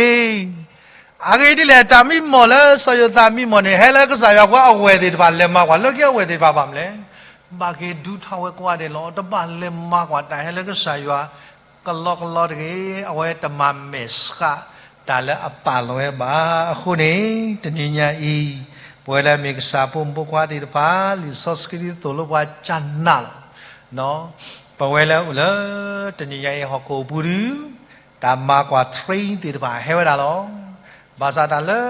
အဂ့ၢ်ဒ်လဲၣ်, တၢ်မံမီၢ်လၢစီၤယိၤသးမံမီၢ်န့ၣ် ဟဲလၢကစၢ်ယွၤအဃိ အဝဲၢ်သ့ၣ်တဖၣ်လဲၤမၤကွၢ်, လၢခံအဝဲၢ်သ့ၣ်တဖၣ်ဘၣ်မနုၤလဲၣ်, ဘၣ်က့ၤဒုးထီၣ်ဝဲကိးဂၤဒဲးလီၤ. တဘၣ်လဲၤမၤကွၢ်တၢ်ဟဲလၢကစၢ်ယွၤ ကလီကလီတဂ့ၤ, အဝဲတမၤမဲာ်ဆှးတၢ်လၢအပာ်လီၤဝဲဘၣ်. အဃိန့ၣ် တနံၤညါအံၤ ပဝဲလၢအမ့ၢ်ကစၢ်ဖိမုၣ်ဖိခွါသ့ၣ်တဖၣ် လံာ်စီဆှံသိၣ်လိပှၤကနၣ်လီၤ. ပဝဲလၢအိၣ်လၢတနံၤညါအံၤ ဟီၣ်ခိၣ်အပူၤဒုး တၢ်မၤကွၢ် train သ့ၣ်တဖၣ်ဟဲဝဲဒၣ်လီၤ. ဘၣ်ဆၣ်တၢ်လၢ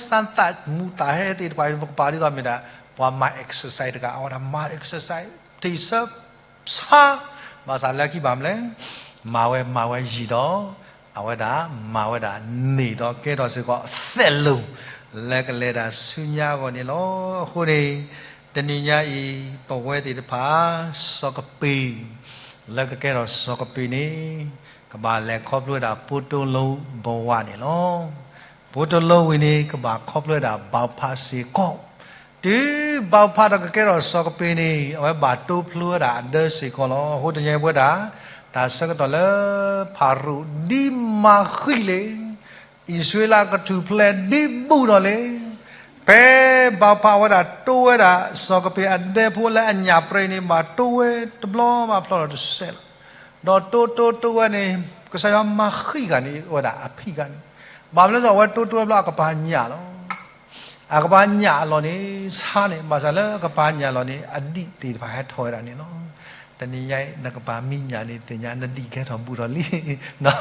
စမ်းသပ် မူသ့ၣ်တဖၣ်ဟဲသ့ၣ်တဖၣ် ပကပာ်ဒ်သိးမ့ၢ်ဒၣ် ပှၤမၤ exercise တဂၤ အဝဲဒၣ်မၤ exercise ထံၣ်ဆၢ ဆါ, ဘၣ်ဆၣ်လၢခံဘၣ်မနုၤလဲၣ်, မၤဝဲမၤဝဲယံာ်ဒီး အဝဲဒၣ်မၤဝဲဒၣ်န့ၢ်ဒီးကဲထီၣ်စ့ၢ်ကီးအသဲးလိၤ လၢကလဲၤတၢ်ဆူညါအဂီၢ်န့ၣ်လီၤ. အဃိန့ၣ် တနံၤညါအံၤ ပဝဲသ့ၣ်တဖၣ် စီၤကပ့ၤ လၢကကဲထီၣ်စီၤကပ့ၤန့ၣ် ကဘၣ်လဲၤခီဖျိဝဲဒၣ် ပိုးတူးလူးဘဝန့ၣ်လီၤ. ပိုးတူးလူးဝံၤန့ၣ် ကဘၣ်ခီဖျိဝဲဒၣ် ဘီဖး စ့ၢ်ကီး တုၤဘီဖးဒီးကကဲထီၣ်စီၤကပ့ၤန့ၣ် အဝဲဘၣ်တိဖျိဝဲဒၣ်အဒၢစ့ၢ်ကီးလီၤ. အဃိတနံၤညါအံၤပဝဲဒၣ် တၢ်ဆၢကတီၢ်လၢ ဖၤရိၤဒ်မၤဃံလ့ၤ, အံၣ်စရ့လးကထူၣ်ဖျဲးဒ်ဘူးထီၣ်လ့ၤ, ဖဲဘီဖးဝဲဒၣ်တိဝဲဒၣ် စီၤကပ့ၤအဒဲဖိလၢအညၣ်ပြဲန့ၣ် ဘၣ်တိဝဲတဘျီဘၣ်ဖျီဒီးတစဲးလီၤ. ဒီးတိတိတိဝဲန့ၣ် ကစၢ်ယွၤမၤဃံဂၤန့ၣ် ဝဲဒၣ်အဖံဂၤန့ၣ်, ဘၣ်မနုၤလဲၣ် အဝဲတိတိဝဲဘျီအကပၤညၣ်လီၤ. အကပၤညၣ်အလီၢ်န့ၣ် ဆါန့ၣ် ဘၣ်ဆၣ်လၢအကပၤညၣ်လီၢ်န့ၣ် အဒံၣ်သ့ၣ်တဖၣ်ဟဲထီၣ်ဝဲဒၣ်န့ၣ်လီၤ. တနံၤညါအံၤ နကပၤမံညၣ်န့ၣ်သ့ၣ်ညါ နဒံၣ်ကဟဲထီၣ်ဘူးထီၣ်လံ.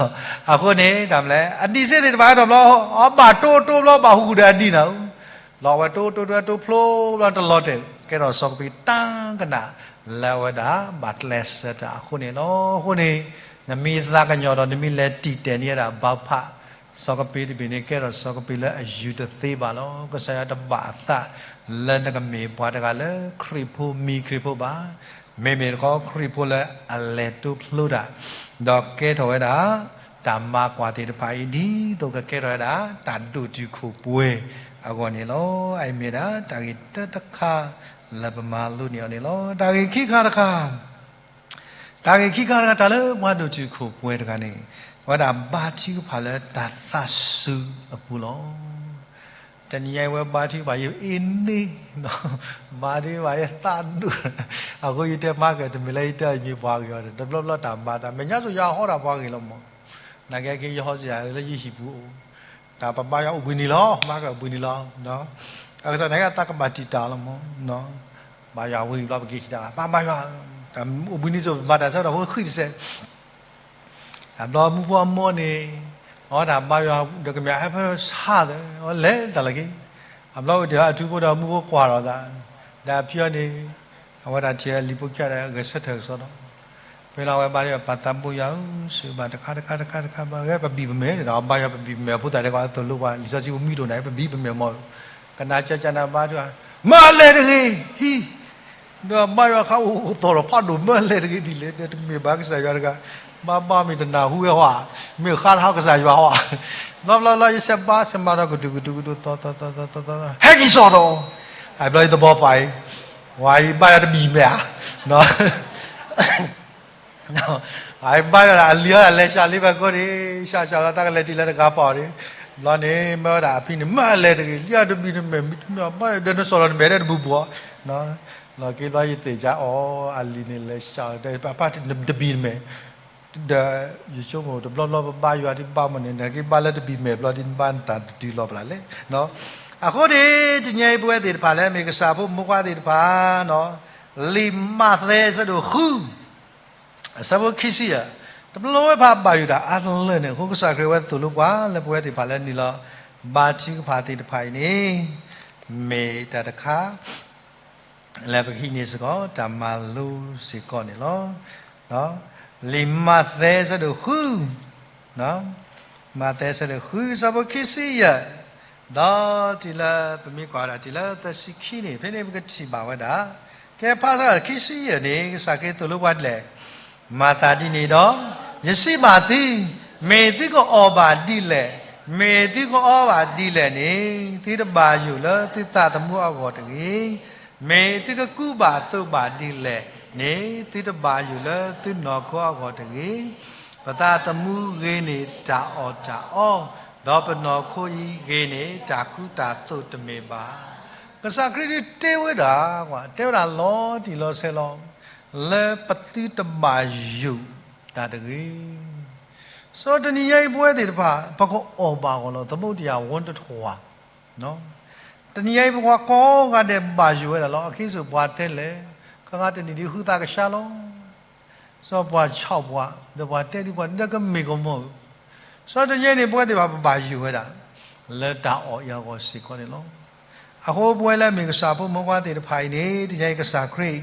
အဃိန့ၣ် တၢ်မနုၤလဲၣ် အဒံၣ်စ့ၢ်သ့ၣ်တဖၣ်ဟဲထီၣ်ဘျီ အဘၣ်တိတိဘျီ ဘၣ်ဟူးဃုာ်ဒီးအဒံၣ်နၤဧၢ, လီၤအဝဲတိတိတိတိဖျိဘျီတလီၤတဲာ် ကဲထီၣ်စီၤကပ့ၤတၢ်ကနၣ် လၢအဝဲဒၣ်ဘၣ်ကျဲးစၢးတၢ်အဃိန့ၣ်လီၤ. အဃိန့ၣ် နမ့ၢ်သးကညီၤဒီး နမ့ၢ်လဲၤတံာ်တဲာ်န့ၢ်ဝဲဒၣ်ဘီဖး စီၤကပ့ၤတဘ့ၣ်န့ၣ် ကဲထီၣ်စီၤကပ့ၤလၢအယူၤတသ့ဘၣ်လီၤ. ကစၢ်ယွၤတဘၣ်အသးလၢနကမ့ၢ်ပှၤတဂၤလၢခရံာ်ဖိမံခရံာ်ဖိဘၣ်. မ့မ့ၢ်တခီခရံာ်ဖိလၢအလဲၤတိဖျိတၢ် ဒီးကဲထီၣ်ဝဲဒၣ် တၢ်မၤကွၢ်သ့ၣ်တဖၣ်အံၤ ဒ်သိးကကဲထီၣ်ဝဲဒၣ် တၢ်ဒိၣ်တုာ်ခိၣ်ပှဲၤအဂီၢ်န့ၣ်လီၤ. အအံၤမ့ၢ်ဝဲဒၣ် တၢ်ဂ့ၢ်တၢတခါ လၢပမၤလိန့ၢ်အီၤန့ၣ်လီၤ. တၢ်ဂ့ၢ်ခံခါတခါ တၢ်ဂ့ၢ်ခံခါတခါ တၢ်လၢပှၤဒိၣ်တုာ်ခိၣ်ပှဲၤတဂၤန့ၣ် အဝဲဒၣ်ဘါထုကဖၣ်လၢတၢ်သးစူၤအပူၤလီၤ. တနံၤညါအံၤဝဲဘါထုကဖၣ်ယအ့န့ၣ်, ဘါထုကဖၣ်ယသးဒိၣ်, အဃိယတဲမၤကၢၢ်တမ့ၢ်လၢယတဲအမံၤပှၤဂ့ၤအီၤဒီး တဘျီဘျီတၢ်မၤသး မဲာ်ညါစိၤယွၤဟီဒၣ်ပှၤဂ့ၤလီၤမး, နာ်က့က့ယဟီစ့ၢ်ယၤလၢယဟံၣ်ပူၤအိၣ် တၢ်ပဘါယွၤအိၣ်ဘှံးနံၤလီၤ, မၤကၢၢ်ဘှံးနံၤလီၤ. အကစၢ်န့ၣ်ကသးကဘၣ်တံာ်တာ်လီၤမး, ဘါယွၤဝံၤဘျီပက့ၤခံတၢ် ပဘါယွၤ, တၢ်အိၣ်ဘှံးနံၤစိၤပမၤတၢ်ဆၢကတီၢ်ဖိဃံတစဲး, တဘျီမူဖိအမိၢ်န့ၣ် အဝဲဒၣ်ဘါယွၤဒီးကမၣ်ဟဲဖၢဆါသၢ, အဝဲလဲၤတၢ်လၢက့ၤ, အဘျီဝံၤတ့ၢ်အထူဖိဒီးမူဖိကွၢ်ထီၣ်သး, ဒီးအဖံအီၤန့ၣ် အဝဲဒၣ်ထံၣ်လံာ်ဖိကစၢ်ဒီးဂဲၤဆၢထၢၣ်ကစီဒီး ဖဲလီၤဝဲဘါထုကဖၣ် ပၢ်သးဘိယွၤဧၢ, စံးဘၣ်တခါတခါတခါတခါဘၣ် ဝဲပဘံၣ်ပမဲာ်ဒီး ဘါယွၤပဘံၣ်ပမဲာ်ဖိသၣ်ဒဲးကီး အသိၣ်လိပှၤ လံာ်စီဆှံပမံဒိၣ်နၤ ပဘံၣ်ပမဲာ်မး, ကနၣ်ကၢကၢနၤဘါထုကဖၣ် မၢအလဲၤတဂ့ၤ, ဟံ, ဒီးဘါယွၤခါအိၣ်အိၣ်သီၣ်ဒီးဖးဒိၣ် မၢအလဲၤတဂ့ၤဒ်လဲၣ်, ဒီးတမ့ၢ်ဘၣ်ကစၢ်ယွၤတဂၤ, ဘါဘါမ့ၢ်တနၢ်ဟူဝဲဟီ, မ့ၢ်ဃါတဟါကစၢ်ယွၤဟီ, ဘျီဘျီဘျီ ယဆဲးဘါဆဲးမၤဒီးကတုၤကတုၤကတုၤ သီသီသီသီသီသီ ဟဲက့ၤစိာ်ဒီး, အဘျီယသဘီပာ်အံၤ, ဝဲအံၤဘါယွၤတဘံၣ်မဲာ်ဧါ အဘါယွၤဒၣ်အလံၤဟီဒၣ်လဲၤစှၤလံဘၣ်ကိးန့ၣ်, စှၤစှၤလီၤသးကလဲၤတုၤလၢတဂၤပီၤန့ၣ်, ဘျီန့ၣ် မၢဝဲဒၣ်အဖံန့ၣ် မၢအလဲၤတဂ့ၤ, လံအတဘံၣ်တမဲာ်, မ့ၢ်တမ့ၢ်ဘါယွၤဒီးနစိာ်ဒီးနမဲာ်ဒဲးတဘူးဘူး, လီၤက့ၤဘျီယသ့ၣ်ညါအီၤ အလံၤန့ၣ်လဲၤစှၤ အဖါတဘံၣ်တမဲာ်, ဒီးယဆိကမိၣ်တဘျီဘျီပဘါယွၤဒ်ဘၣ်မးန့ၣ် နက့ၤဘါလၢတဘံၣ်မဲာ်ဘျီဒ်နဘါနတၢ်တတုၤလီၤပျၢ်လဲၣ်. အဃိန့ၣ် တနံၤအံၤပဝဲသ့ၣ်တဖၣ်လၢမ့ၢ်ကစၢ်ဖိမုၣ်ဖိခွါသ့ၣ်တဖၣ် လံာ်မးသဲအဆၢဒိၣ်ဃု အဆၢဖိခံဆံယဲၢ်, တဘျီဝဲဖးဘၣ်ယိၣ်တၢ်အါတလၢန့ၣ် အဃိကစၢ်ခရံာ်ဝဲသိၣ်လိပှၤလၢပဝဲသ့ၣ်တဖၣ်လၢနုာ်လီၤ ဘါထုကဖၣ်သ့ၣ်တဖၣ်အံၤန့ၣ် မ့ၢ်တၢ်တခါ လၢပကဟံးန့ၢ်စ့ၢ်ကီးတၢ်မၤလိစ့ၢ်ကီးန့ၣ်လီၤ. လံာ်မးသဲအဆၢဒိၣ်ဃု, မးသဲအဆၢဒိၣ်ဃု အဆၢဖိခံဆံယဲၢ်, ဒီးတုၤလၢပမ့ၢ်ကွၢ်ဝဲဒၣ်တုၤလၢသၢဆံခံန့ၣ် ဖဲန့ၣ်ပကထံၣ်ဘၣ်ဝဲဒၣ်, ကဲဖးဆၢခံဆံယဲၢ်န့ၣ် ကစၢ်ခရံာ်သိၣ်လိပှၤဒ်လဲၣ်, မၤသးဒ်န့ၣ်ဒီး, ယစံးဘၣ်သု, မ့ၢ်သုကအီၣ်ဘၣ်ဒ်လဲၣ်, မ့ၢ်သုကအီဘၣ်ဒ်လဲၣ်န့ၣ်, သုတဘၣ်ယိၣ်လၢသုသးသမူအဂီၢ်တဂ့ၤ. မ့ၢ်သုကကူဘၣ်သိးဘၣ်ဒ်လဲၣ်န့ၣ်, သုတဘၣ်ယိၣ်လၢသုနီၢ်ခိအဂီၢ်တဂ့ၤ. ပသးသမူဂ့ၤန့ၢ်တၢ်အီၣ်တၢ်အီ, ဒီးပနီၢ်ခိအံၤဂ့ၤန့ၢ်တၢ်ကူတၢ်သိးတမ့ၢ်ဘၣ်. ကစၢ်ခရံာ်ဒုးတဲဝဲဒၣ်, တဲဝဲဒၣ်လီၤတံၢ်လီၤဆဲးလီၤ, လၢပသုတဘၣ်ယိၣ်တၢ်တဂ့ၤ. စီၤတနံၤညါအံၤပဝဲသ့ၣ်တဖၣ် ပကအီၣ်ဘၣ်အဂီၢ်လီၤ သမုဒယဝန်းတထွာ် တနံၤညါအံၤပှၤကိးဂၤဒဲးဘၣ်ယိၣ်ဝဲဒၣ်လီၤ. အဃိစ့ၢ်ပှၤတဲလဲၣ်, ခါခါတနံၤဒ်ဃုသးကဆှါလီၤ. စီၤပှၤဆီၣ်ပှၤ, ဒီးပှၤတဲဒ်ပှၤဒၣ်ကမ့ၢ်ကမီၤဧိၤ, စီၤတနံၤညါအံၤန့ၣ် ပဝဲသ့ၣ်တဖၣ်ပဘၣ်ယိၣ်ဝဲဒၣ် လၢတၢ်အီၣ်အံၤအဂီၢ်စ့ၢ်ကီးန့ၣ်လီၤ. အဃိပဝဲလၢအမ့ၢ်ကစၢ်ဖိမုၣ်ဖိခွါသ့ၣ်တဖၣ်အံၤန့ၣ် တနံၤညါအံၤကစၢ်ခရံာ်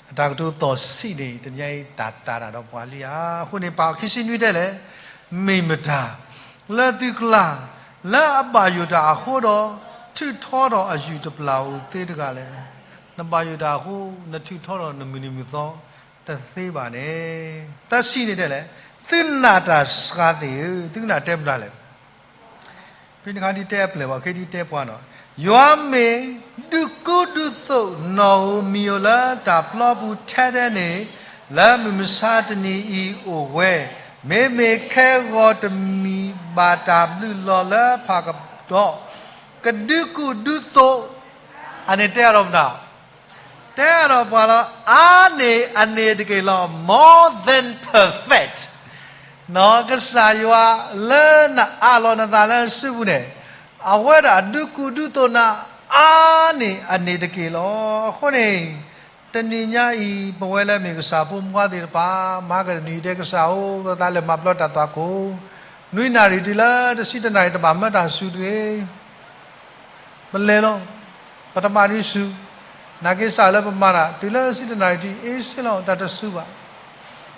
အတၢ်ကတိၤသီၣ်ဆံးန့ၣ် တနံၤညါအံၤတၢ်တာ်တၢ်ဒီးပှၤလံဧါ. အဃိန့ၣ် ပခံဆံနွံတဲလဲၣ်, မ့ၢ်မတၤ လၢသုကျါ လၢအဘၣ်ယိၣ်တၢ်အဃိဒီး ထုးထီထီၣ်အယုၢ်တပျၢ်ဧိၤသ့တဂၤလဲၣ်. နဘၣ်ယိၣ်တၢ်အဃိ နထုးထီထီၣ်နမုၢ်နံၤမုၢ်သီတသ့ဘၣ်န့ၣ်. သၢဆံန့ၣ်တဲလဲၣ်, သုနာ်တၢ်စှၤသ့ၣ်ဧၢ, သုကနာ်တဲမတၤလဲၣ်. ဖဲန့ၣ်အခါဒ်တဲအပျဲၢ်ဘၣ် ခဲဒ်တဲပှၤနီၤ, ယွၤမ့ၢ်ဒုးကူဒုးသိးနီၣ်ဧိၤမံၤဧိၤလၢတၢ်ပျီပူၤထဲထဲန့ၣ်, လၢမုၢ်မဆါတနံၤအံၤအိၣ်ဝဲ, မ့မ့ၢ်ခဲဂီၤတမံၤဘၣ်တၢ်ဘျုးလီၤလၢဖးကဒီး, ကဒုးကူဒုးသိး, အန့ၣ်တဲအါထီၣ်မတၤ တဲအါထီၣ်ပှၤလီၤ, အါန့ၢ်အန့ၣ်တက့ၢ်လီၤ, more than perfect. နီၢ်ကစၢ်ယွၤလၢနအးလီၤနသးလၢစုပူၤန့ၣ်, အဝဲဒၣ်ဒုးကူဒုးသိးနၤအါန့ၢ်အန့ၣ်တက့ၢ်လီၤ. အဃိန့ၣ် တနံၤညါအံၤ ပဝဲလၢမ့ၢ်ကစၢ်ဖိမုၣ်ဖိခွါသ့ၣ်တဖၣ် မၤကဒနံၤတဲကစၢ်ဧိၤ သးလဲၤမၤပျီတၢ်သွၣ်ခိၣ်, နွံနၣ်ရံၣ်တုၤလၢတဆံတၢနၣ်ရံၣ် တဘၣ်မၢတၢ်စူၤတဂ့ၤ ပလဲၤလီၤ. ပတမၤဒုးစူၤ, နာ်က့စးလၢပမၤတၢ် တုၤလၢဆံတနၣ်ရံၣ်ထံး အ့ဆ့လီၤ တၢ်တစူၤဘၣ်.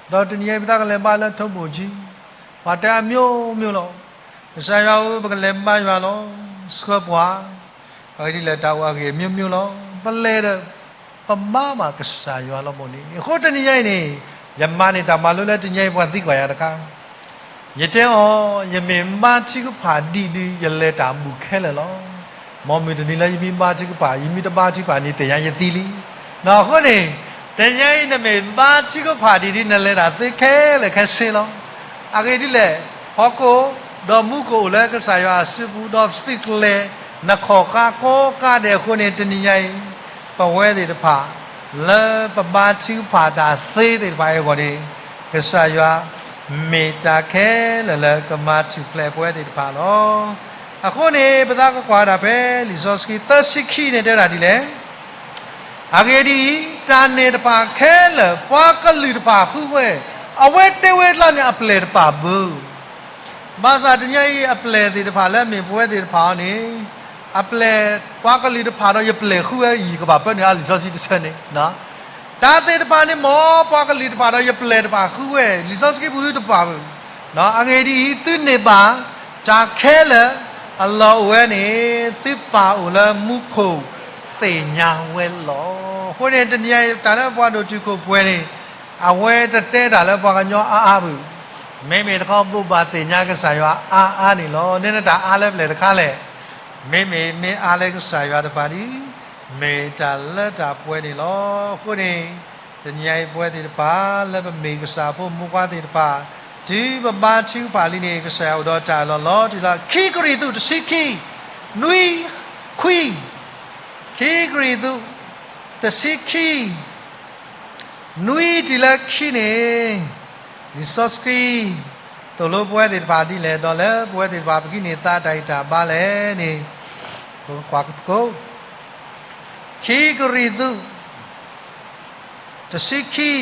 ဒီးတနံၤညါအံၤ ပသးကလဲၤဘါလၢထိၣ်ဘိၣ်ကၠံ, ပှၤတဲအါမ့ၢ်မ့ၢ်လီၤ. ကစၢ်ယွၤဧၢ ပကလဲၤဘါယွၤလီၤ. ဆှၢပှၤ, အဂ့ၢ်ဒ်လဲၣ် တၢ်အိၣ်အဂ့ၢ်အမျိုးမျိုးလီၤ. ပလဲၤဒီး ပဘါဘၣ်ကစၢ်ယွၤလီၤဘၣ်န့ၣ်. အဃိတနံၤညါအံၤန့ၣ် ယမၤန့ၢ်တၢ်မၤလိလၢတနံၤညါအံၤပှၤသံကွၢ်ယၤတခါ ယတဲအီၤ, ယမ့ၢ်ဘါထုကဖၣ်ဒံးဒုး ယလဲၤတၢ်ဘူးခဲလၢာ်လီၤ. မ်မုၢ်တနံၤလၢယမ့ၢ်ဘါထုကဖၣ် ယမ့ၢ်တဘါထုကဖၣ်န့ၣ် သ့ၣ်ညါယသံလံ. အဃိန့ၣ် တနံၤညါအံၤ နမ့ၢ်ဘါထုကဖၣ်ဒံးဒုး နလဲၤတၢ်သ့ခဲလၢာ်ခဲဆ့လီၤ. အဂ့ၢ်ဒ်လဲၣ်, ဟီၣ်ခိၣ် ဒီးမူခိၣ်အိၣ်လၢကစၢ်ယွၤအစုပူၤ ဒီးသုးကျဲၤ နခီၣ်ဃါကိးကါဒဲးအဃိန့ၣ် တနံၤညါအံၤ ပဝဲသ့ၣ်တဖၣ် လၢပဘါထုကဖၣ်တၢ်သ့သ့ၣ်တဖၣ်အံၤအဂီၢ်န့ၣ် ကစၢ်ယွၤ မ့ၢ်တၢ်ခဲလၢာ်လၢကမၤထူၣ်ဖျဲးပဝဲသ့ၣ်တဖၣ်လီၤ. အဃိန့ၣ် ပသးကကွၢ်ဝဲဒၣ်ဖဲလံာ်စီဆှံသၢဆံခံန့ၣ် တဲဝဲဒၣ်ဒ်လဲၣ်, အဂ့ၢ်ဒ်အံၤ, တၢ်န့ၣ်တဖၣ်ခဲလၢာ် ပှၤကလုာ်တဖၣ်ဃုဝဲ, အဝဲတဲဝဲဒၣ်န့ၣ်အပျဲၢ်တဖၣ်ဘၣ်. ဘၣ်ဆၣ်တနံၤညါအံၤ အပျဲၢ်သ့ၣ်တဖၣ်လၢအမ့ၢ်ပဝဲသ့ၣ်တဖၣ်အံၤန့ၣ်, အပျဲၢ် ပှၤကလုာ်တဖၣ်ဒီးယပျဲၢ်ဃုဝဲအံၤ ယကဘၣ်ပၢနုာ်အါလံာ်စီဆှံတဆၢန့ၣ် တၢ်သ့ၣ်တဖၣ်န့ၣ် မ်ပှၤကလုာ်တဖၣ်ဒီးယပျဲၢ်တဖၣ်ဃုဝဲ, လံာ်စီဆှံပူၤတဖၣ်ဘၣ်. အဂ့ၢ်ဒ်အံၤ, သုန့ၢ်ဘၣ်တၢ်ခဲလၢာ်အလီၢ်အိၣ်ဝဲန့ၣ်, သုပၢ်အိၣ်လၢမူခိၣ်သ့ၣ်ညါဝဲလီၤ. အဃိန့ၣ် တနံၤအံၤ တၢ်လၢပှၤဒိၣ်တုာ်ခိၣ်ပှဲၤန့ၣ်, အဝဲတတဲတၢ်လၢပှၤကညီအါအါဘၣ်. မ့မ့ၢ်တခီဘိးဘၣ်သ့ၣ်ညါကစၢ်ယွၤအါအါန့ၣ်လီၤ. နဲနတၢ်အါလၢပျဲၢ်တခါလဲၣ်. မ့မ့ၢ်မ့ၢ်အါလၢကစၢ်ယွၤတဖၣ်ဒီး မ့ၢ်တၢ်လၢတၢ်ပှဲၤန့ၣ်လီၤ. အဃိန့ၣ် တနံၤအံၤပဝဲသ့ၣ်တဖၣ် လၢပမ့ၢ်ကစၢ်ဖိမုၣ်ဖိခွါသ့ၣ်တဖၣ်, တုၤပဘါထုကဖၣ်လံန့ၣ် ကစၢ်ယွၤအိၣ်ဒီးတၢ်အၢၣ်လီၤလီၤတံၢ်လီၤ. ခံကရံၣ်သူးတဆံခံ, နွံခွံ, ခံကရံၣ်သူး တဆံခံ နွံတုၤလၢခံန့ၣ်, လံာ်စီဆှံ သိၣ်လိပဝဲသ့ၣ်တဖၣ်ဒ်လဲၣ်, ဒီးလၢပဝဲသ့ၣ်တဖၣ်ပကဟံးန့ၢ်သးတၢ်ဂံၢ်တၢ်ဘါလဲၣ်န့ၣ်, ပကကွၢ်သကိး, ခံကရံၣ်သူး တဆံခံ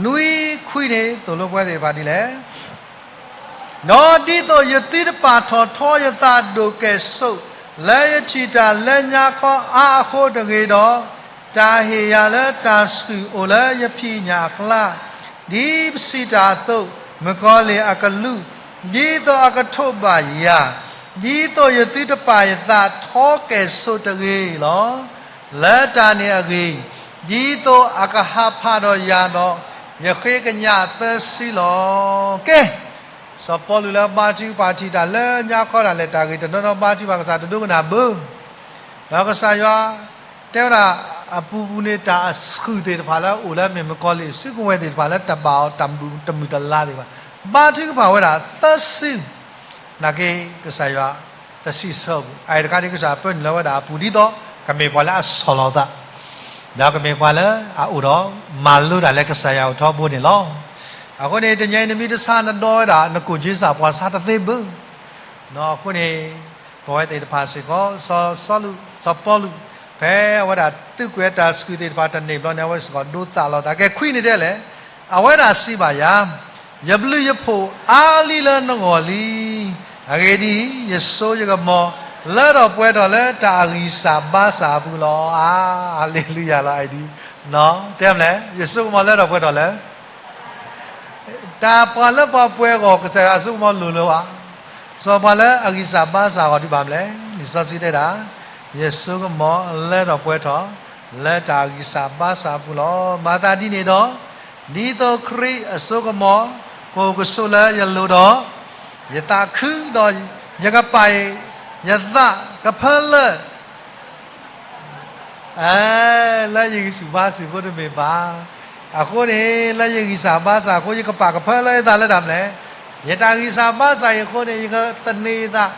နွံခွံန့ၣ် သိၣ်လိပဝဲသ့ၣ်တဖၣ်ဒ်လဲၣ်. ဒီးဒ်သိးယသုတပာ်ထီၣ်ထီယသးဒိၣ်ကဲၣ်ဆိး လၢယထံၣ်တၢ်လၢညါခီအါအဃိတဂ့ၤဒီး, တၢ်ဟ့ၣ်ယၤလၢတၢ်ဆှုၣ်အိၣ်လၢယဖံးညၣ်အကျါ, ဒ်ပစံးတၢ်အသိး, မုၣ်ကီၤလံၢ်အကလူး, ဒ်သိးအကထိးဘၣ်ယၤ, ဒ်သိးယသုတပာ်ယသးထီကဲၣ်ဆိးတဂ့ၤလီၤ. လၢတၢ်န့ၣ်အဂ့ၢ်, ဒ်သိးအကဟးဖးဒီးယၤဒီး, ယဃ့ကညးသၢဆံလီၤ. ကဲ, စီၤပီလူးလၢဘါထုကဖၣ်ထံၣ်တၢ်လၢညါခီဒၣ်လဲာ် တၢ်ဂ့ၢ်တနီၤနီၤဘါထုကဖၣ်ကစၢ်တဒိကနၣ်ဘၣ်, ဒီးကစၢ်ယွၤတဲဝဲဒၣ် အပူၤပူၤန့ၣ် တၢ်အဆှုၣ်သ့ၣ်တဖၣ်လၢအအိၣ်လၢမ့ၢ်မုၣ်ကီၤလံၢ်အစုကဝဲၤသ့ၣ်တဖၣ်လၢတဘၣ်အီၤတၢ်မုာ်တလၤသ့ၣ်တဖၣ်, ဘါထုကဖၣ်ဝဲဒၣ်သၢစု, နာ်က့ ကစၢ်ယွၤတစံးဆၢအပူၤ, အအံၤတခါဒ်ကစၢ်ပၢနုာ်လီၤဝဲဒၣ်အပူၤဒ်သိး ကမ့ၢ်ပှၤလၢအဆီၣ်လီၤသး, ဒီးကမ့ၢ်ပှၤလၢအအိၣ်ဒီးမၤလိတၢ်လၢကစၢ်ယွၤအိၣ်ထီဘိန့ၣ်လီၤ. အဃိန့ၣ် တနံၤအံၤနမ့ၢ်တဆါနဒီဝဲဒၣ် နကိၣ်က့စၢ်ပှၤဆါတသ့ဘၣ်. အဃိန့ၣ် ပဝဲသ့ၣ်တဖၣ်စ့ၢ်ကီး စီၤစီလူး စီၤပီလူး ဖဲအဝဲဒၣ်သုးကွဲးတၢ်ဆှုၣ်သ့ၣ်တဖၣ်တန့ၢ်ဘျီန့ၣ် အဝဲစ့ၢ်ကီးဒိသးလီၤသး ကဲခွံန့ၣ်ဒ်လဲၣ်, အဝဲဒၣ်စံးဘၣ်ယၤ, ယဘျုးယဖှိၣ်အါလံလၢနဂီၢ်လံ. အဂ့ၢ်ဒ်အံၤ, ယစိယကမီၤလၢထီၣ်ပှဲၤထီၣ်လၢတၢ်အဂံၢ်စၢ်ဘါစၢ်အပူၤလီၤ. အါ, ဟါလ့လူယၤလီၤ အအံၤဒ်, တဲမလဲၣ်, ယစိကမီၤလၢထီၣ်ပှဲၤထီၣ်လၢ တၢ်ပှၤလၢပှၤပှဲၤအဂီၢ် ကစၢ်ယွၤအစိကမီၤလိၣ်လၢၤဘၣ်. စီၤပှၤလၢအဂံၢ်စၢ်ဘါစၢ်အဂီၢ်ဒ်ဘၣ်မလဲၣ်. လံာ်စီဆှံတဲဒၣ်, ယစိကမီၤလၢထီၣ်ပှဲၤထီၣ် လၢတၢ်ဂံၢ်စၢ်ဘါစၢ်အပူၤလီၤ. မၤသးဒ်န့ၣ်ဒီး, ဒ်သိးခရံာ်အစိကမီၤ ကအိၣ်ကဆိးလၢယလိၤဒီး, ယသးခုဒီး ယကပာ်ယသးကဖၢလၢ လၢယဂံၢ်ဆူၣ်ဘါဆူၣ်အဃိတမ့ၢ်ဘၣ်. အဃိန့ၣ် လၢယဂံၢ်စၢ်ဘါစၢ်အဃိ ယကပာ်ကဖၢလၢယသးလၢတၢ်မလဲၣ်. ယတၢ်ဂံၢ်စၢ်ဘါစၢ်အံၤအဃိန့ၣ် ယကသန့ၤသး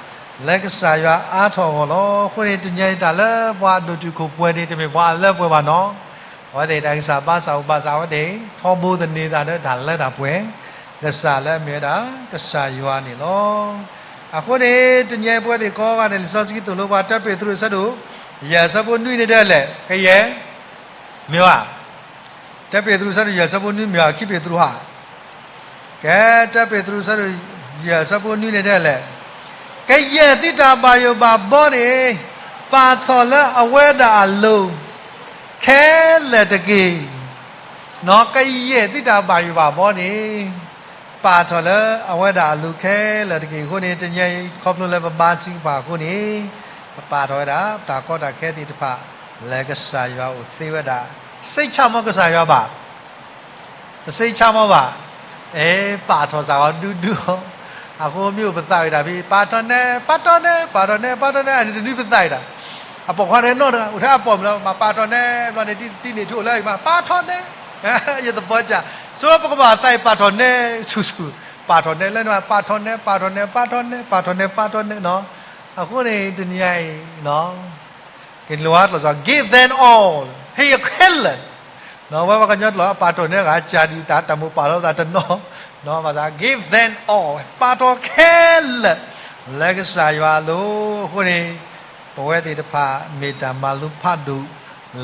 လၢကစၢ်ယွၤအါထီၣ်အဂီၢ်လီၤ. အဃိန့ၣ် တနံၤအံၤတၢ်လၢပှၤဒိၣ်တုာ်ခိၣ်ပှဲၤန့ၣ် တမ့ၢ်ပှၤအလၢပှဲၤဘၣ်နီၤ. အဝဲသ့ၣ်တၢ်ဂံၢ်စၢ်ဘါစၢ်အိၣ်ဘၣ်ဆၣ် အဝဲသ့ၣ်ထီဘိသန့ၤသးလၢတၢ်လၢတၢ်ပှဲၤ ကစၢ်လၢအမ့ၢ်ဝဲဒၣ် ကစၢ်ယွၤန့ၣ်လီၤ. အဃိန့ၣ် တနံၤအံၤပဝဲသ့ၣ်ကိးဂၤဒဲး လံာ်စီဆှံသိၣ်လိပှၤ တၢပ့းတရူးအဆၢဒိၣ် ယဲၢ်အဆၢဖိနွံန့ၣ်ဒ်လဲၣ်, ကယဲၢ် မ့ၢ်ဘၣ်, တၢပ့းတရူးအဆၢဒိၣ်ယဲၢ်အဆၢဖိနွံမ့ၢ်ဘၣ် ခံပ့းတရူးဧါ, ကဲ တၢပ့းတရူးအဆၢဒိၣ်ယဲၢ်အဆၢဖိနွံန့ၣ်ဒ်လဲၣ်, ကယဲၢ်သုတၢ်ဘၣ်ယိၣ်ဘၣ်ဘီန့ၣ် ပာ်ထီၣ်လၢအဝဲဒၣ်အလိၤ ခဲလၢာ်တက့ၢ်. ကယဲၢ်သုတၢ်ဘၣ်ယိၣ်ဘၣ်ဘီန့ၣ် ပာ်ထီၣ်လၢအဝဲဒၣ်အလိၤခဲလၢာ်တက့ၢ်. အဃိန့ၣ် တနံၤအံၤခီဖျိလၢပဘါထုကဖၣ်အဃိန့ၣ် ပပာ်ထီၣ်ဝဲဒၣ် တၢ်ကီတၢ်ခဲသ့ၣ်တဖၣ် လၢကစၢ်ယွၤအိၣ်သ့ဝဲဒၣ် စံးဆၣ်မီကစၢ်ယွၤဘၣ် ပစံးဆၣ်မီဘၣ်, အဲ ပာ်ထီၣ်စ့ၢ်ကီးဒူဒူအီၤ, အဃိမ့ၢ်အိၣ်ပသးဝံၣ်တၢ်ဖဲ ပာ်ထီၣ်နဲ ပာ်ထီၣ်နဲ ပာ်ထီၣ်နဲ ပာ်ထီၣ်နဲ အန့ၣ်တဒုပသးဝံၣ်တၢ်, အပိာ်ခွါန့ၣ်နီၢ်တဂၤ အိၣ်ထဲအပိာ်မုၣ်လီၤ မၤပာ်ထီၣ်နဲ ဘျီန့ၣ် တံၢ်န့ၣ်ထူအိၣ်လၢအံၤမး ပာ်ထီၣ်နဲ, ယသပီစၢ်, ဆိပကဘၣ်သးအံၤပာ်ထီၣ်နဲ ဆူၣ်ဆူၣ်, ပာ်ထီၣ်နဲလၢန့ၣ် ပာ်ထီၣ်နဲ ပာ်ထီၣ်နဲ ပာ်ထီၣ်နဲ ပာ်ထီၣ်နဲ ပာ်ထီၣ်နဲနီၤ, အဃိန့ၣ် တနံၤအံၤ က့ၤလိၤအါကျိာ်စ့ၢ် give them all, ဟ့ၣ်အခဲလၢာ်, ဝဲပှၤကညီကျိာ် အပာ်ထီၣ်နဲဂၤ ကၢ်ဒံးတၢ်တၢ်မိၢ်ပာ်လီၤသးတနီၤ, ဘၣ်ဆၣ် give them all, ပာ်ထီၣ်ခဲလၢာ် လၢကစၢ်ယွၤအလိၤ, အဃိန့ၣ် ပဝဲသ့ၣ်တဖၣ် မ့ၢ်တၢ်မၤလိဖးဒိၣ်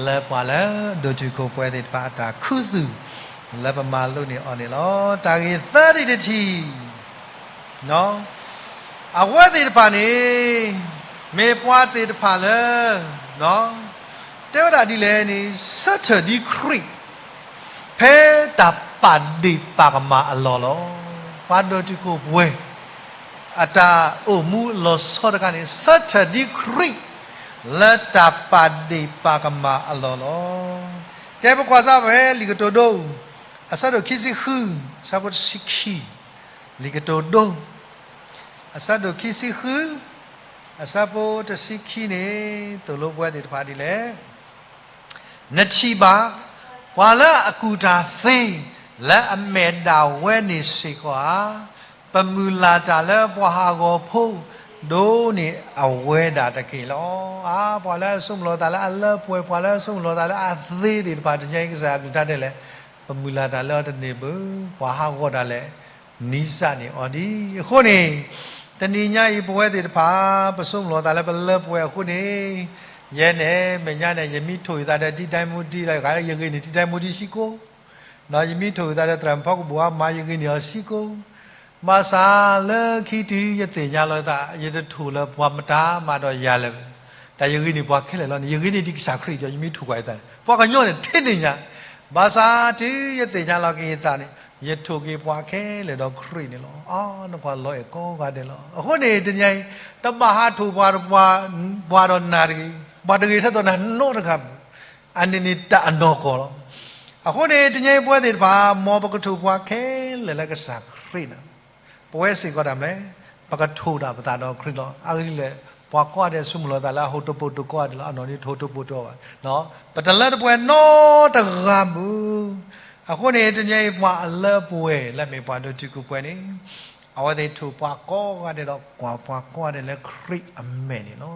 လၢပှၤလၢဒိၣ်တုာ်ခိၣ်ပှဲၤသ့ၣ်တဖၣ်အတၢ်ခူသူၣ် လၢပမၤလိန့ၢ်အီၤန့ၣ်လီၤ. တၢ်ဂ့ၢ်သၢဒံးတထံၣ် အဝဲသ့ၣ်တဖၣ်န့ၣ် မ့ၢ်ပှၤသ့ၣ်တဖၣ်လၢ တဲဝဲဒၣ်ဒ်လဲၣ်န့ၣ် ဆၢထၢၣ်ဒ်ခရံာ် ဖဲတၢ်ပာ်ဒ့ၣ်ပာ်ကမၣ်အလီၢ်လီၤ. ပှၤဒိၣ်တုာ်ခိၣ်ပှဲၤ အတၢ်အိၣ်မူအလီၤဆီတခါန့ၣ် ဆၢထၢၣ်ဒ်ခရံာ် လၢတၢ်ပာ်ဒ့ၣ်ပာ်ကမၣ်အလီၢ်လီၤ. ကဲပကွၢ်စၢ်ဖဲလံာ်ကတိၤဒိ အဆၢဒိၣ်ခံဆံဃု အဆၢဖိတဆံခံ, လံာ်ကတိၤဒိ အဆၢဒိၣ်ခံဆံဃု အဆၢဖိတဆံခံန့ၣ် သိၣ်လိပဝဲသ့ၣ်တဖၣ်ဒ်လဲၣ်. နထံၣ်ဘၣ် ပှၤလၢအကူၣ်တၢ်သ့ လၢအမဲာ်ဒၣ်ဝဲန့ၣ်စ့ၢ်ကီးဧါ, ပမုၢ်လၢ်တၢ်လၢပှၤဟးဂီၤဖိ ဒိၣ်န့ၢ်အဝဲဒၣ်တက့ၢ်လီၤ. အါ ပှၤလၢအဆိကမိၣ်လီၤသးလၢအလၢပှဲၤ ပှၤလၢအဆိကမိၣ်လီၤသးလၢအသ့သ့ၣ်တဖၣ် တနံၤအံၤကစၢ်ယွၤအကလုၢ်ကထါဒ်လဲၣ်, ပမုၢ်လၢ်တၢ်လၢအီၤတန့ၢ်ဘၣ်, ပှၤဟးဂီၤဒၣ်လဲာ် နံစၢ်န့ၢ်အီၤဒံး. အဃိန့ၣ် တနံၤညါအံၤပဝဲသ့ၣ်တဖၣ် ပဆိကမိၣ်လီၤသးလၢပလၢပှဲၤအဃိန့ၣ်, ယဲန့ၣ် မဲာ်ညါန့ၣ် ယမ့ၢ်ထိၣ်ယသးဒီး တံတၢ်မူတံဒီး ယဂ့ၤန့ၢ်တံတၢ်မူတံဆံကိ, ယမ့ၢ်ထိၣ်ယသးဒီး သရၣ်မုၣ်ဖီကဘိၣ်အမါ ယဂ့ၤန့ၢ်အီၤဆံကိ, ဘၣ်ဆၣ်လၢခံတုၤယသ့ၣ်ညါလီၤသး ယတထိၣ်လၢပှၤမတၤမးဒီးယၤလၢၤ, တၢ်ယဂ့ၤန့ၢ်ပှၤခဲလၢာ်လီၤန့ၣ် ယဂ့ၤန့ၢ်ဒံးကစၢ်ခရံာ်ဒီး ယမ့ၢ်ထိၣ်ကွၢ်ယသးန့ၣ် ပှၤကညီန့ၣ်ထဲန့ၣ်ညါ, ဘၣ်ဆၣ်တုၤယသ့ၣ်ညါလီၤက့ၤယသးန့ၣ် ယထိၣ်က့ၤပှၤခဲလၢာ်ဒီးခရံာ်န့ၣ်လီၤ. အါ နကွၢ်လီၤအဲၣ်ကိးဂၤဒဲးလီၤ. အဃိန့ၣ် တနံၤအံၤ တဘၣ်ဟးထိၣ်ပှၤတပှၤ ပှၤဒီးနၤတဂ့ၤ, ပှၤတဂ့ၤထဲသိးနၤနီတဂၤဘၣ်. အန့ၣ်န့ၣ်တၢ်အနီၢ်ကီၢ်လီၤ. အဃိန့ၣ် တနံၤအံၤပဝဲသ့ၣ်တဖၣ် မ်ပကထိၣ်ပှၤခဲလၢာ်လၢကစၢ်ခရံာ်န့ၣ်, ပဝဲစ့ၢ်ကီးတၢ်မနုၤလဲၣ်, ပကထိၣ်တၢ်ပသးဒီးခရံာ်လီၤ. အဂ့ၢ်ဒ်လဲၣ်, ပှၤကိးဂၤဒဲးဆိကမိၣ်လီၤသးလၢအဟိၣ်တပိာ်တိၤကိးဂၤဒဲးလီၤ. အနီၢ်န့ၣ်တဟိၣ်တပိာ်တိၤဘၣ်. ပတလၢတပှဲၤနီတဂၤဘၣ်. အဃိန့ၣ် တနံၤအံၤပှၤအလၢအပှဲၤလၢအမ့ၢ်ပှၤဒိးတုာ်ခိၣ်ပှဲၤန့ၣ် အဝဲသ့ၣ်ထိၣ်ပှၤကိးဂၤဒဲးဒီး ကွၢ်ပှၤကိးဂၤဒဲးလၢခရံာ်အမဲာ်န့ၣ်လီၤ.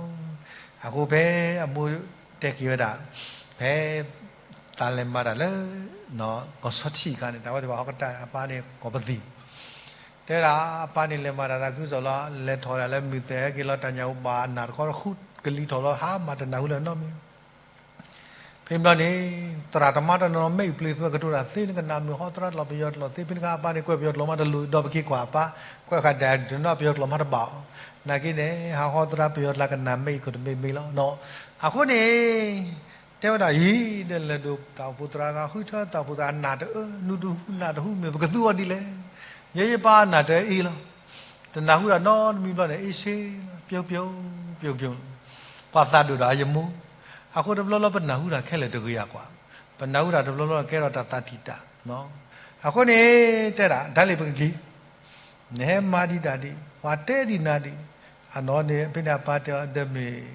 အဃိဖဲအမိၢ်တဲက့ၤဝဲဒၣ်, ဖဲ သးလဲၤမၤတၢ်လၢ ကီၢ်ဆီထံးအခါန့ၣ် တၢ်ဝဲသ့ၣ်ဘၣ်ဟီၣ်ကတၢၢ်အပၢ်န့ၣ်ကီၢ်ပသံၣ်, တဲဝဲဒၣ်အပၢ်န့ၣ်လဲၤမၤတၢ်သးခုကစီၣ်လီၤ. လဲၤထီၣ်ဝဲဒၣ်လၢမုၢ်သဲးဟဲက့ၤလီၤ တၢ်ညၣ်အူဘၣ်အနၢ်တခီတဃူ ကလံၤထီၣ်လီၤ ဟါမၢ်တနၢ်ဟူလၢၤနီတမံၤ. ဖဲန့ၣ်ဘျီန့ၣ် သရၣ်တမါတနီၤနီၤ မ့ၢ်အံၤပျ့ၤသွဲကတိၤတၢ်သ့ နကနၣ်မုာ်ဟီသရၣ်တလီၤပယီၤတလီၤသ့ ဖဲန့ၣ်အခါအပၢ်န့ၣ် ကွဲးပယီၤတလီၤမးတလိၤ ဒီးပက့ၤကွၢ်အပၢ် ကွဲးဃာ်ဒၣ်တနီၤပယီၤတလီၤမးတဘၣ်အီၤ, နာ်က့န့ၣ် ဟးဟီသရၣ်ပယီၤတလီၤကနၣ် မ့ၢ်အံၤခိၣ်တဘ့ၣ်မ့ၢ်လီၤ. အဃိန့ၣ် တဲဝဲဒၣ်အံၤ ဒီးလဲၤဒိးတၢ်အိၣ်ဖှိၣ်သရၣ်ဂၤ ဃုထၢတၢ်အိၣ်ဖှိၣ်သရၣ် အနၢ်တအၢ နူတဟူနၢ်တဟူမ့ၢ် ပကသူအီၤဒ်လဲၣ်. ယဲယပၢ်အနၢ်တအၢအ့လီၤ. တနၢ်ဟူတၢ်နီတမံၤဘျီန့ၣ် အ့ၣ်ဆ့ ပျိပျိ ပျိပျိ ပှၤသးဒိၣ်ဒီးအယမိၢ်, အဃိတဘျီလီၤ ပနၢ်ဟူတၢ်ခဲလၢာ်တဂ့ၤအကွၢ်, ပနၢ်ဟူတၢ်တဘျီလီၤ ကဲထီၣ်တၢ်သးတံာ်တာ်, အဃိန့ၣ် တဲဒၣ် ဒ်လဲၣ်ပကက့ၤ နဟဲမၤဒံးတၢ်ဒံး ပှၤတဲဒံးနၤဒံး, အနီၢ်န့ၣ် ဖဲန့ၣ်အပၢ်တဲအီၤ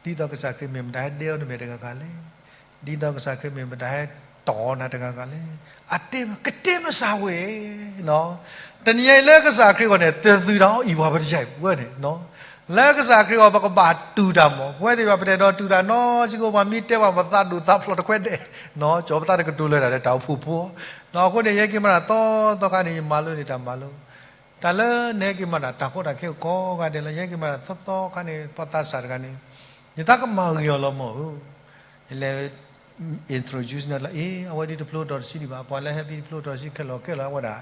ဒီးမ့ၢ် ဒ်သိးကစၢ်ခရံာ်မ့ၢ်မတၤဟဲဒဲအီၤနမဲာ်တဂၤဂၤလဲၣ်, ဒ်သိးကစၢ်ခရံာ်မ့ၢ်မတၤဟဲတီၢ်နၤတဂၤဂၤလဲၣ်, အတဲမ့ၢ် ကတဲမစၢ်ဝဲ တနံၤအံၤလၢကစၢ်ခရံာ်အဂီၢ်န့ၣ် တသုတၢ်အီၣ်အံၤပှၤပတယၢ်အံၤပဝဲန့ၣ်, လၢကစၢ်ခရံာ်အဂီၢ် ပကဘၣ်တူၢ်တၢ်မး, ပဝဲသ့ၣ်တဖၣ်ပတအဲၣ်ဒိးတူၢ်တၢ်နီတစဲး ပှၤမ့ၢ်တဲပှၤ ပသးဒိၣ်သးဖျိးတခွဲဒဲး, ကၠီပသးတကတိၤလၢတၢ်ဒီးတၢ်အိၣ်ဖှိၣ်ဖိ, အဃိန့ၣ် ယဟဲက့ၤမၤတၢ်သီသီခါန့ၣ် ယမၤလိန့ၢ်တၢ်မၤလိ, တၢ်လၢနဟဲက့ၤမၤတၢ် တၢ်ကီတၢ်ခဲကိးဂၤဒဲးလၢ ယဟဲက့ၤမၤတၢ်သီသီခါန့ၣ် ပှၤသးစၢ်တဂၤန့ၣ် ယသးကမၤဂ့ၤအီၤလီၤမးဧၢ, ယလဲၤ introduce န့ၣ်လၢ အ့ အဝဲဒ်တဖျိထီၣ်တဆံဒံးဘၣ်, ပှၤလၢဟဲဖဲတဖျိထီၣ်တဆံခဲလၢာ်ခဲလၢာ် အဝဲဒၣ်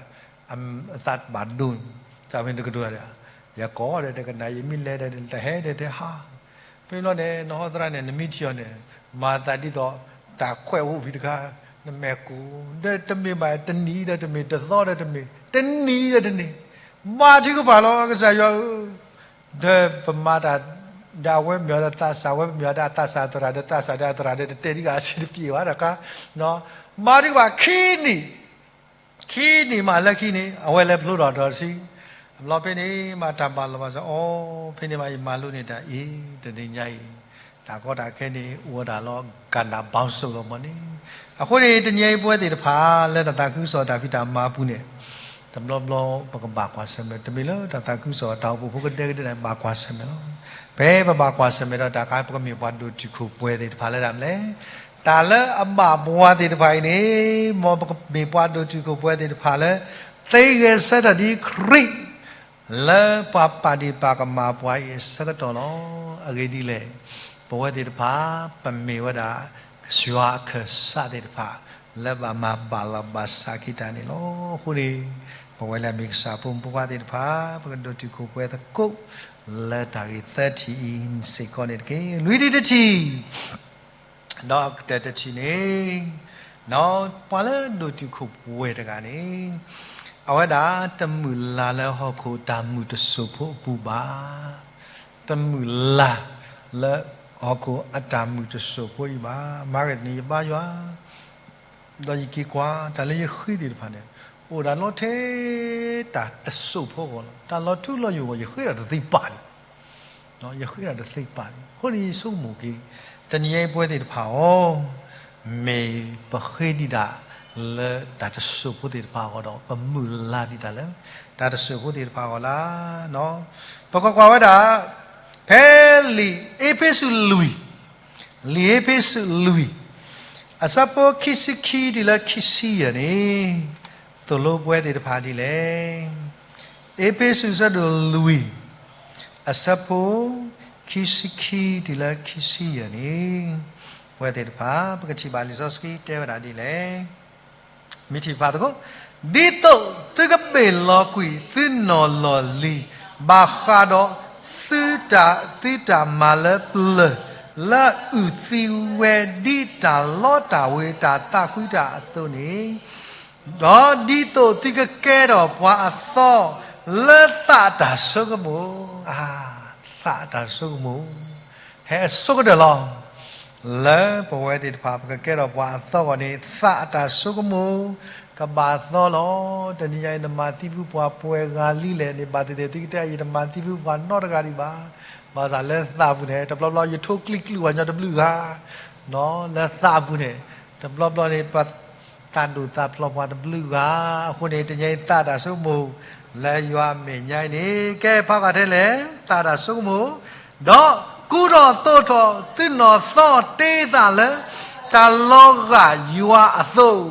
အသးဘၣ်ဒိ, တၢ်မ့ၢ်တကတိၤတၢ်ဒီး ယကိးဒီးတကနၣ် ယမ့ၢ်လဲၤဒီးတဟဲဒီးတဟး, ဖဲဘျီန့ၣ် နဟီသရၣ်န့ၣ် နမ့ၢ်ထံၣ်အီၤန့ၣ် မၤသးဒ်သိး တၢ်ခွဲးအိၣ်ဖဲတခါ, နမဲာ်ကိၢ် ဒီးတမ့ၢ်ဘၣ် တနံၤဒီးတမ့ၢ် တသီဒီးတမ့ၢ် တနံၤဒီးတနံၤ, မၤထုကဖၣ်လီၤ ကစၢ်ယွၤဧၢ, ဒီးပမၤတၢ် ဒီးအဝဲမ့ၢ်အီၤဒီးသးစၢ် အဝဲမ့ၢ်အီၤဒီးအသးစၢ်သရၣ် ဒီးသးစၢ်ဒီးအသရၣ်ဒီး တတဲာ်ဒံးဂၤအဆံးတပျ့ၤဘၣ်တခါ, မၤထုကဖၣ်ခံနံၣ်, ခံနံၣ်မးလၢခံန့ၣ် အဝဲလဲၤဖျိထီၣ်ဒီးတဆံ, အဘျီဖဲန့ၣ်မးတၢ်ဘၣ်လီၤဘၣ်စး အီ ဖဲန့ၣ်မးယမၤလိန့ၢ်တၢ်အံၤ တနံၤညါအံၤ တၢ်ကီတၢ်ခဲန့ၣ် အိၣ်ဝဲဒၣ်လီၤ ကနၣ်ဘီစိလီၤမးန့ၣ်, အဃိန့ၣ် တနံၤအံၤပဝဲသ့ၣ်တဖၣ် လၢတၢ်သးခုကစီၣ်တၢ်ဖံးတၢ်မၤအပူၤန့ၣ် တဘျီဘျီပကဘၣ်ကွၢ်ဆၢၣ်မဲာ် တမ့ၢ်လၢတၢ်သးခုကစီၣ်တၢ်အိၣ်ဖှိၣ်ဖိကဒဲကဒဲဒၣ် ဘၣ်ကွၢ်ဆၢၣ်မဲာ်လီၤ. ဖဲပဘၣ်ကွၢ်ဆၢၣ်မဲာ်ဒီးတၢ်ခါ ပကမ့ၢ်ပှၤဒိၣ်တုာ်ခိၣ်ပှဲၤသ့ၣ်တဖၣ်လၢဒၣ်မနုၤလဲၣ်, တၢ်လၢအဘၣ်ပဝၤသ့ၣ်တဖၣ်အံၤန့ၣ် မ်ပကမ့ၢ်ပှၤဒိၣ်တုာ်ခိၣ်ပှဲၤသ့ၣ်တဖၣ်လၢ သ့ဂဲၤဆၢထၢၣ်ဒ်ခရံာ် လၢပှၤပာ်ဒ့ၣ်ပာ်ကမၣ်ပှၤအံၤအဆၢကတီၢ်လီၤ. အဂ့ၢ်ဒ်လဲၣ်, ပဝဲသ့ၣ်တဖၣ် ပမ့ၢ်ဝဲဒၣ် ယွၤအခၢၣ်စးသ့ၣ်တဖၣ် လၢဘၣ်မၤဘၣ်လီၤဘၣ်စးက့ၤတၢ်န့ၣ်လီၤ. အဃိန့ၣ် ပဝဲလၢအမ့ၢ်ကစၢ်ဖိမုၣ်ဖိခွါသ့ၣ်တဖၣ် ပကဒိၣ်တုာ်ခိၣ်ပှဲၤသကိး လၢတၢ်ဂ့ၢ်သၢထံၣ်အံၤစ့ၢ်ကီးန့ၣ်တက့ၢ်. လွံၢ်ထံၣ်တထံၣ် ဒီးကတၢၢ်တထံၣ်န့ၣ် ပှၤလၢဒိၣ်တုာ်ခိၣ်ပှဲၤတဂၤန့ၣ် အဝဲဒၣ်တမုာ်လၤလၢဟီၣ်ခိၣ်တၢ်မုာ်တစိၢ်ဖိအပူၤဘၣ်. တမုာ်လၤလၢဟီၣ်ခိၣ်အတၢ်မုာ်တစိၢ်ဖိအံၤဘၣ်. မၤဂ့ၤတနံၤယဘါယွၤ ဒီးယက့ၤကွၢ် တၢ်လၢယဃ့သ့ၣ်တဖၣ်န့ၣ် အိၣ်ဒၣ်လီၤထဲတၢ်တစိၢ်ဖိအဂီၢ်လီၤ. တၢ်လီၤထူလီၤယိာ်အဂီၢ် ယဃ့တၢ်တသ့ပၢ်န့ၣ် ယဃ့တၢ်တသ့ပၢ်န့ၣ် အဃိန့ၣ်ယဆိကမိၣ်က့ၤ တနံၤအံၤပဝဲသ့ၣ်တဖၣ်အီၤ မ့ၢ်ပဃ့ဒံးတၢ်လၢတၢ်တစိၢ်ဖိသ့ၣ်တဖၣ်အဂီၢ်ဒီး ပမုာ်လၤဒံးတၢ်လၢတၢ်တစိၢ်ဖိသ့ၣ်တဖၣ်အဂီၢ်လၢ ပကကွၢ်ဝဲဒၣ် ဖဲလံာ်အ့းဖ့းစူးလွံၢ်, လံာ်အ့းဖ့းစူးလွံၢ် အဆၢဖိခံဆံခံတုၤလၢခံဆံယဲၢ်န့ၣ် သိၣ်လိပဝဲသ့ၣ်တဖၣ်ဒ်လဲၣ်. အ့းဖ့းစူးအဆၢဒိၣ်လွံၢ် အဆၢဖိ ခံဆံခံတုၤလၢခံဆံယဲၢ်န့ၣ် ပဝဲသ့ၣ်တဖၣ် ပကထံၣ်ဘၣ်လံာ်စီဆှံတဲဝဲဒၣ်ဒ်လဲၣ်. မ့ၢ်ထံၣ်ဖးသကိး, ဒ်သိးသုက သုမ့ၢ်လီၤကွံာ်သုနီၢ်လီၢ်လံၤ, ဘၣ်ဃးဒီးသုတၢ်, သုတၢ်မၤလၢပျၢၤ, လၢအုၣ်သံဝဲဒ်တၢ်လီတၢ်ဝ့ၤ တၢ်သးကွံတၢ်အသိးန့ၣ်, ဒီးဒ်သိးသုကကဲထီၣ်ပှၤအသီလၢသးအတၢ်ဆိကမိၣ်, သးအတၢ်ဆိကမိၣ် ဟဲအဆိကတၢၢ်လီၤ. လၢပဝဲသ့ၣ်တဖၣ် ပကကဲထီၣ်ပှၤအသီအဂီၢ်န့ၣ် သးအတၢ်ဆိကမိၣ် ကဘၣ်သီလီၤ. တနံၤညါအံၤ နမၤသံဖုပှၤပှဲၤဂၤလံလဲၣ်န့ၣ် ဘၣ်သ့ၣ်သ့ၣ် သုကတဲအံၤ တမၤသံဖုပှၤနီတဂၤဒံးဘၣ်. ဘၣ်ဆၣ်လၢသးအပူၤန့ၣ် တဘျီဘျီ ယထိကျံကျုၢ်ပှၤညီတဘျုးဂၤ, လၢသးအပူၤန့ၣ် တဘျီဘျီန့ၣ် ပသးဒိၣ်သးဖျိးပှၤတဘျုးဂၤ. အဃိန့ၣ် တနံၤညါအံၤ သးတၢ်ဆိကမိၣ် လၢယွၤအမဲာ်ညါအံၤန့ၣ် ကဲဖးဂၤထဲလဲၣ်, သးတၢ်ဆိကမိၣ်, ဒီးကူထီၣ်သိးထီၣ်သုနီၢ်သီတ့သးလၢ တၢ်လီၤဂာ်ယွၤအသိး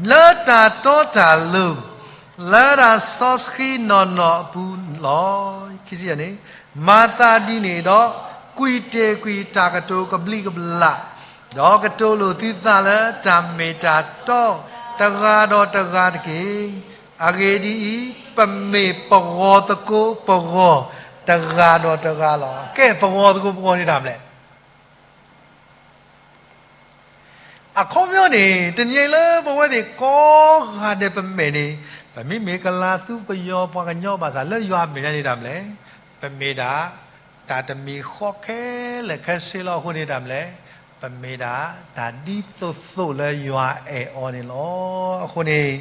လၢတၢ်တီတၢ်လိၤ လၢတၢ်စီဆှံနီၢ်နီၢ်အပူၤလီၤ. ခံဆံယဲၢ်န့ၣ်, မၤသးဒ်န့ၣ်ဒီး ကွံာ်တ့ၢ်ကွံာ်တၢ်ကတိၤကဘျံးကဘျၣ်, ဒီးကတိၤလိာ်သုသးလၢတၢ်မ့ၢ်တၢ်တီ တဂၤဒီးတဂၤတက့ၢ်. အဂ့ၢ်ဒ်အံၤ, ပမ့ၢ်ပဂီၤသကိးပဂီၤတဂၤဒီးတဂၤလီၤ. ကဲ ပဂီၤသကိးပဂီၤန့ၣ်တၢ်မနုၤလဲၣ်. အခီပညီန့ၣ် တနံၤအံၤလၢပဝဲသ့ၣ်ကိးဂၤဒဲးပမဲာ်န့ၣ်, ပမ့မ့ၢ်ကလၤသူပယီၤပှၤကညီဘၣ်ဆၣ် လၢယွၤအမဲာ်ညါန့ၣ်တၢ်မနုၤလဲၣ်. ပမ့ၢ်ဒၣ်တၢ်တမံၤဃီခဲလၢာ်ခဲဆ့လီၤ. အဃိန့ၣ်တၢ်မနုၤလဲၣ်. ပမ့ၢ်ဒၣ်တၢ်ဒ်သိးသိးလၢယွၤအဲၣ်အီၤန့ၣ်လီၤ. အဃိန့ၣ်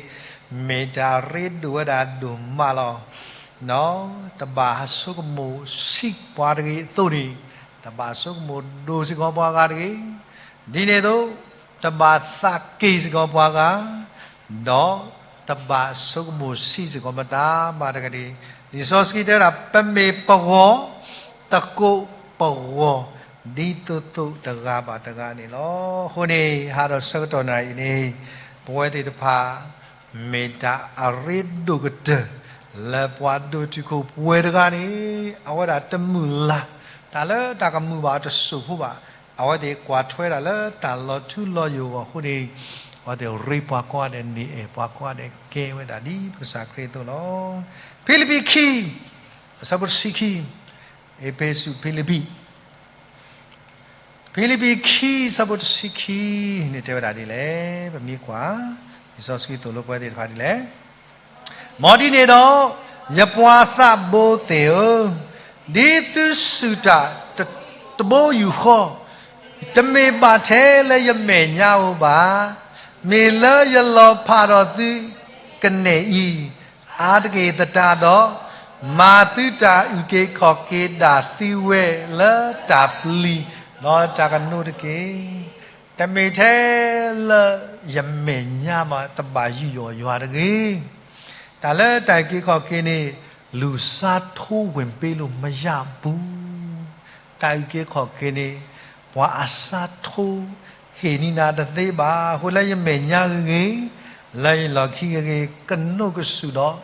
မ့ၢ်တၢ်ရ့ဒိၣ်ဝဲဒၣ်ဒိၣ်မးလီၤ. တဘၣ်ဆိကမိၣ်ဆံးပှၤတဂ့ၤအသိးန့ၣ်, တဘၣ်ဆိကမိၣ်ဒိၣ်စ့ၢ်ကီးပှၤဂၤတဂ့ၤ. ဒ်န့ၣ်အသိး, တဘၣ်သးက့ၤစ့ၢ်ကီးပှၤဂၤ, ဒီးတဘၣ်ဆိကမိၣ်ဆံးစ့ၢ်ကီးပတၢ်မၤတဂၤတဂ့ၤ. လံာ်စီဆှံတဲဝဲဒၣ် ပမ့ၢ်ပဂီၤသကိးပဂီၤ ဒ်သိးသိးတဂၤဘၣ်တဂၤန့ၣ်လီၤ. အဃိန့ၣ် ဟးဒီးဆၢကတီၢ်နၤအံၤန့ၣ်, ပဝဲသ့ၣ်တဖၣ် မ့ၢ်တၢ်အရ့ဒိၣ်ကတၢၢ် လၢပှၤဒိၣ်တုာ်ခိၣ်ပှဲၤတဂၤန့ၣ် အဝဲဒၣ်တမုာ်လၤ, တၢ်လၢတၢ်ကမုာ်ဘၣ်အီၤတစိၢ်ဖိဘၣ်. အဝဲသ့ၣ်ကွၢ်ထွဲဒၣ်လၢတၢ်လီၤထူလီၤယိာ်အဂီၢ်အဃိန့ၣ်, အဝဲသ့ၣ်ရ့ပှၤကိးဂၤဒဲးန့ၣ် အဲၣ်ပှၤကိးဂၤဒဲးကဲဝဲဒၣ်ဒ်ပကစၢ်ခရံာ်အသိးလီၤ. ဖံလံးပံးခံ အဆၢဖိတဆံခံ, အ့းဖ့းစူး ဖံလံးပံး ဖံလံးပံးခံ အဆၢဖိတဆံခံန့ၣ် တဲဝဲဒၣ်ဒ်လဲၣ်. ပမ့ၢ်ကွၢ် လံာ်စီဆှံသိၣ်လိပဝဲသ့ၣ်တဖၣ်ဒ်လဲၣ်. မ်ဒ်န့ၣ်ဒီး, ယပှၤသးဘိသ့ၣ်ဧၢ, ဒ်သုစူၢ်တၢ်တဘိယူၢ်ဃီ, တမ့ၢ်ဘၣ်ထဲလၢယမဲာ်ညါဧိၤဘၣ်. မ့ၢ်လၢယလီၤဖးဒီးသုကနဲၣ်အံၤ, အါတက့ၢ်သတးဒီး, မၤသုတၢ်အုၣ်က့ၤခီၣ်က့ၤဒၣ်သံဝဲလၢတၢ်ပျံၤဒီးတၢ်ကနိးတက့ၢ်. တမ့ၢ်ထဲလၢယမဲာ်ညါဘၣ်, တဘၣ်ယူးယီၣ်ယွၤတဂ့ၤ. တၢ်လၢတၢ်အုၣ်က့ၤခီၣ်က့ၤန့ၣ်, လူၤစါထိဝင်ပေးလို့မရဘူး. တၢ်အုၣ်က့ၤခီၣ်က့ၤန့ၣ်, ပှၤအစါထိ ဟ့ၣ်နံၤနၤတသ့ဘၣ်. အဃိလၢယမဲာ်ညါဂ့ၤဂ့ၤ, လၢယလီၢ်ခံဂ့ၤဂ့ၤ, ကနိးကစူၣ်ဒီး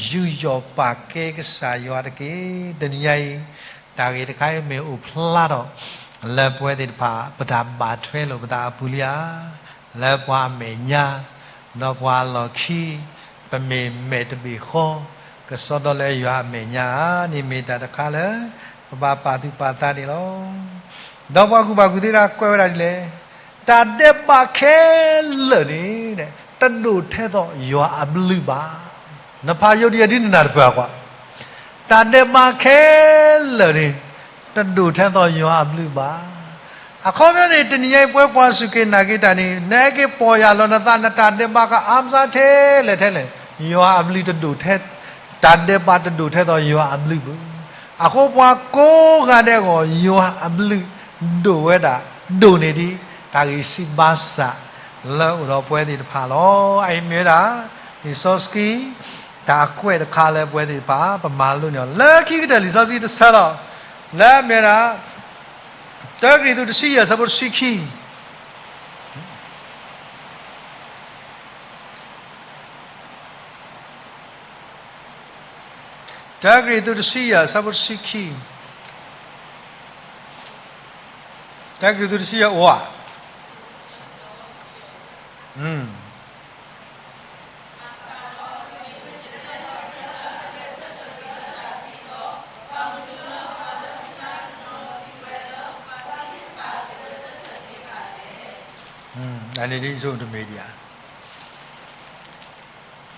ယူးယီၣ်ပာ်ကဲကစၢ်ယွၤတက့ၢ်. တနံၤညါအံၤ, တၢ်ဂ့ၢ်တခါအံၤမ့ၢ်အိၣ်ဖျါထီၣ် လၢပဝဲသ့ၣ်တဖၣ် ပတၢ်ဘၣ်ထွဲလိာ်ပသးအပူၤလံဧါ. လၢပှၤအမဲာ်ညါ, ဒီးပှၤအလီၢ်ခံ, ပမ့ၢ်မဲာ်တဘ့ၣ်ဃီ, ကစီဒီလၢယွၤအမဲာ်ညါဧါန့ၣ် မ့ၢ်တၢ်တခါလၢ ပဘၣ်ပာ်သူၣ်ပာ်သးန့ၣ်လီၤ. ဒီးပှၤကူၣ်ဘၣ်ကူၣ်သ့တၢ်ကွဲးဝဲဒၣ်ဒ်လဲၣ်. တၢ်ဒဲးဘးခဲလၢာ်န့ၣ် တဒိၣ်ထဲသိးယွၤအဘျုးဘၣ်. နဖးယိၤဒံယၤဒ်နနၢ်တပၢၢ်ကွၢ်, တၢ်ဒဲးဘးခဲလၢာ်န့ၣ် တဒိၣ်ထဲသိးယွၤအဘျုးဘၣ်. အခီပညီန့ၣ် တနံၤညါအံၤ ပဝဲပှၤစူၢ်က့ၤနာ်က့ၤတၢ်န့ၣ် နဟဲက့ၤပီၢ်ယၢ်လီၤနသး နတၢ်ဒဲးဘးကအါမစါထဲလဲၣ်ထဲလဲၣ်, ယွၤအဘျုးတဒိၣ်ထဲ, တၢ်ဒဲးဘးတဒိၣ်ထဲသိးယွၤအဘျုးဘၣ်. အဃိပှၤကိးဂၤဒဲးအဂီၢ် ယွၤအဘျုးဒိၣ်ဝဲဒၣ်, ဒိၣ်န့ၢ်ဒံး တၢ်ဂံၢ်စၢ်ဘါစၢ်လၢအိၣ်ဒီးပဝဲသ့ၣ်တဖၣ်လီၤ. အအံၤမ့ၢ်ဝဲဒၣ် လံာ်စီဆှံ တၢ်အကွဲးတခါလၢပဝဲသ့ၣ်တဖၣ် ပမၤလိန့ၢ်အီၤ လၢခံကတၢၢ်လံာ်စီဆှံတဆၢလီၤ. လၢအမ့ၢ်ဝဲဒၣ် တၢကရံၣ်သူးတဆံယဲၢ် အဆၢဖိတဆံခံ, တၢကရံၣ်သူးတဆံယဲၢ် အဆၢဖိတဆံခံ, တၢကရံၣ်သူးတဆံယဲၢ် အိၣ်ဧါ. အန့ၣ်ဒ်ဆိတမ့ၢ်ဒံးဧါ.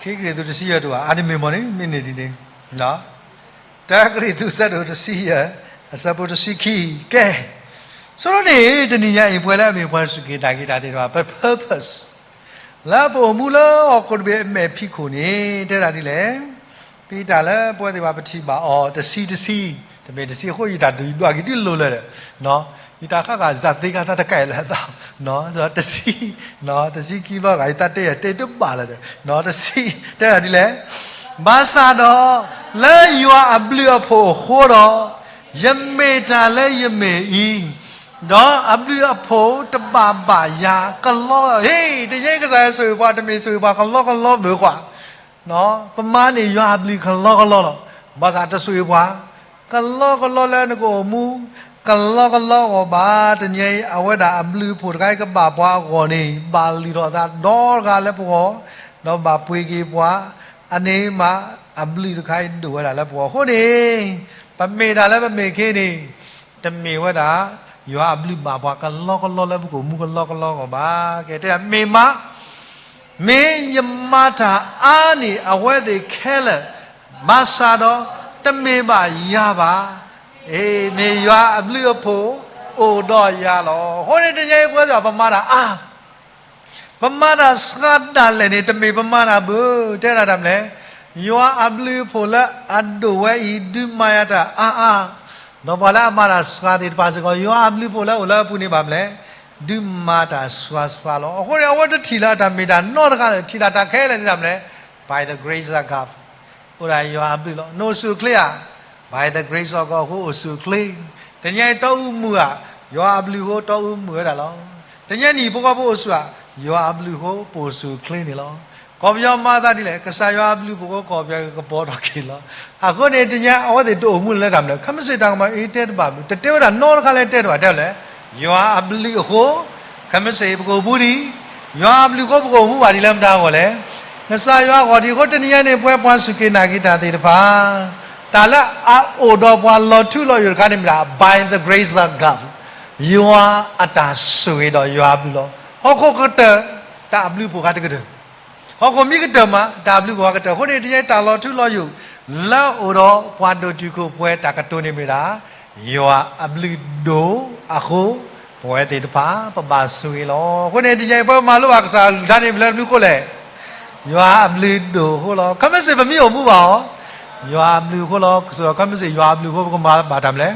ခံကရံၣ်သူးတဆံယဲၢ်တအိၣ်ဧါ, အတမ့ၢ်မ့ၢ်န့ၣ် မ့ၢ်န့ၢ်ဒ်န့ၣ်, တၢကရံၣ်သူး ဆၢဒိၣ်တဆံယဲၢ် အဆၢဖိတဆံခံ, ကဲ, ဆိန့ၣ် တနံၤညါအံၤ ပဝဲလၢအမ့ၢ်ပှၤစူၢ်က့ၤနာ်က့ၤတၢ်သ့ၣ်တဖၣ် ပ purpose လၢပအိၣ်မူလၢဟီၣ်ခိၣ်တဘ့ၣ်အမဲာ်ဖံးခိၣ်န့ၣ် တဲဝဲဒၣ်ဒ်လဲၣ်. ပတၢ်လၢပဝဲသ့ၣ်တဖၣ်ပထံၣ်ဘၣ်အီၤ တဆံတဆံ, တမ့ၢ်တဆံအဃိ ယတၢ်ဒုးယဒွးက့ၤဒ်လိၤလၢၤဒီး, ယတၢ်ဃၣ်ဃၣ်စၢ်သ့ကၤသးတကဲလၢအသး, တဆံ, တဆံခံဘျီဂၤ ယသးတဲယၤတဲတဘၣ်လၢၤဒီး, တဆံ, တဲဒၣ်ဒ်လဲၣ်. ဘၣ်ဆၣ်ဒီး လၢယွၤအဘျုးအဖှိၣ်အဃိဒီး ယမ့ၢ်တၢ်လၢယမ့ၢ်အံၤ, ဒီးအဘျုးအဖှိၣ်တဘၣ်ဘၣ်ယၤကလီလီၤ. ဟ့ၣ်, တယဲကစၢ်ယွၤဆိၣ်ဂ့ၤပှၤ တမ့ၢ်ဆိၣ်ဂ့ၤပှၤကလီကလီဘၣ်ကွၢ် ပမၤန့ၢ်ယွၤအဘျုးကလီကလီလီၤ. ဘၣ်ဆၣ်တဆိၣ်ဂ့ၤပှၤ ကလီကလီလၢနကအိၣ်မူ ကလီကလီအဂီၢ်ဘၣ်. တနံၤအံၤ အဝဲဒၣ်အဘျုးအဖှိၣ်တခါအံၤကဘၣ်ပှၤအဂီၢ်န့ၣ် ဘၣ်လုၢ်ထီၣ်အသးဒီတဂၤလၢပဂီၢ်, ဒီးဘၣ်ပှ့ၤက့ၤပှၤ, အန့ၣ်မး အဘျုးတခါအံၤဒိၣ်ဝဲဒၣ်လၢပဂီၢ်. အဃိန့ၣ် ပမ့ၢ်ဒၣ်လၢပမ့ၢ်ခ့န့ၣ် တမ့ၢ်ဝဲဒၣ် ယွၤအဘျုးဘၣ်ပှၤကလီကလီလၢပကအိၣ်မူကလီကလီအဂီၢ်ဘၣ်. ကဲတဲ မ့ၢ်မး မ့ၢ်ယမၤတၢ်အါန့ၢ်အဝဲသ့ၣ်ခဲလၢာ်, ဘၣ်ဆၣ်ဒီး တမ့ၢ်ဘၣ်ယၤဘၣ်. အ့ မ့ၢ်ယွၤအဘျုးအဖှိၣ်အိၣ်ဒီးယၤလီၤ. အဃိန့ၣ် တနံၤအံၤ ပဝဲသ့ၣ်ပမၤတၢ်အါ ပမၤတၢ်စှၤဒၣ်လဲာ်န့ၣ် တမ့ၢ်ပမၤတၢ်ဘၣ်. တဲဒၣ်တၢ်မနုၤလဲၣ်, ယွၤအဘျုးအဖှိၣ်လၢအဒိၣ်ဝဲအံၤ ဒုးမၤယၤတၢ်အါအါ, ဒီးပှၤလၢအမၤတၢ်စှၤသ့ၣ်တဖၣ်စ့ၢ်ကီး ယွၤအဘျုးအဖှိၣ်လၢအအိၣ်လၢအပူၤန့ၣ်ဘၣ်မနုၤလဲၣ်, ဒုးမၤတၢ်စှၤစှၤလီၤ. အဃိန့ၣ် အဝဲတထံၣ်လၢအတၢ်မ့ၢ်တၢ်နီတခါလၢၤ, ထံၣ်လၢတၢ်ခဲလၢာ်န့ၣ်တၢ်မနုၤလဲၣ်, by the grace of God, အိၣ်ဒၣ်ယွၤအဘျုးလီၤ. နအိၣ်ဆူၣ်အိၣ်ချ့ဧါ, by the grace of God အဃိအိၣ်ဆူၣ်အိၣ်ချ့. တနံၤအံၤတီအူမုာ်ဧါ, ယွၤအဘျုးအဃိတီအူမုာ်ဝဲဒၣ်လီၤ. တနံၤအံၤ ပဂီၢ်ပအိၣ်ဆူၣ်ဧါ, ယွၤအဘျုးအဃိပအိၣ်ဆူၣ်အိၣ်ချ့န့ၣ်လီၤ. ကီၢ်ပယီၤမၤသးဒ်လဲၣ်, ကစၢ်ယွၤအဘျုးအဖှိၣ်အဃိ ကီၢ်ပယီၤကပီၤထီၣ်က့ၤလီၤ. အဃိန့ၣ် တနံၤအံၤ အဝဲသ့ၣ်တအိၣ်မူလၢတၢ်မနုၤလဲၣ်, ခဲမုၢ်ဆ့ၣ်တၢ်ကမၤအ့တဲတဘၣ်မနုၤ, တတဲဝဲဒၣ်နီတခါလၢတဲတဘၣ် တဲလဲၣ်, ယွၤအဘျုးအဃိ ခဲမုၢ်ဆ့ၣ်ပကအိၣ်မူဒံး, ယွၤအဘျုးအဃိပကအိၣ်မူဘၣ်ဒ်လၢမတၤအဂီၢ်လဲၣ်. ကစၢ်ယွၤအဂီၢ်ဒ်အဃိ တနံၤအံၤန့ၣ် ပဝဲပှၤစူၢ်က့ၤနာ်က့ၤတၢ်သ့ၣ်တဖၣ် တၢ်လၢအအိၣ်ဒီးပှၤလီၤထူလီၤယိာ်တခါန့ၣ်မ့ၢ်ဒၣ် by the grace of God, ယွၤအတၢ်ဆိၣ်ဂ့ၤဒီးယွၤအဘျုးလီၤ. ဟီၣ်ခိၣ်ကတၢၢ် တၢ်အဘျုးအဖှိၣ်တခါတကတၢၢ်, ဟီၣ်ခိၣ်မ့ၢ်ကတၢၢ်မး တၢ်အဘျုးအဖှိၣ်တခါကတၢၢ်. အဃိန့ၣ် တနံၤအံၤတၢ်လီၤထူလီၤယိာ် လၢအအိၣ်ဒီးပှၤဒိၣ်တုာ်ခိၣ်ပှဲၤတၢ်ကတိၤန့ၣ်မ့ၢ်ဒၣ် ယွၤအဘျုးဒိၣ်အဃိ ပဝဲသ့ၣ်တဖၣ် ပဘၣ်ဆိၣ်ဂ့ၤလီၤ. အဃိန့ၣ် တနံၤအံၤပမၤလိဘၣ်ကစၢ်အကလုၢ်ကထါန့ၣ် မနုၤလဲၣ်တဘျုးဃိလဲၣ်, ယွၤအဘျုးဒိၣ်အဃိလီၤ. ခဲမုၢ်ဆ့ၣ်ပမ့ၢ်အိၣ်မူဘၣ်အီၤ, ယွၤအဘျုးအဃိလီၤ. ခဲမုၢ်ဆ့ၣ်ယွၤအဘျုးအဃိ ပကမၤဘၣ်တၢ်မနုၤလဲၣ်,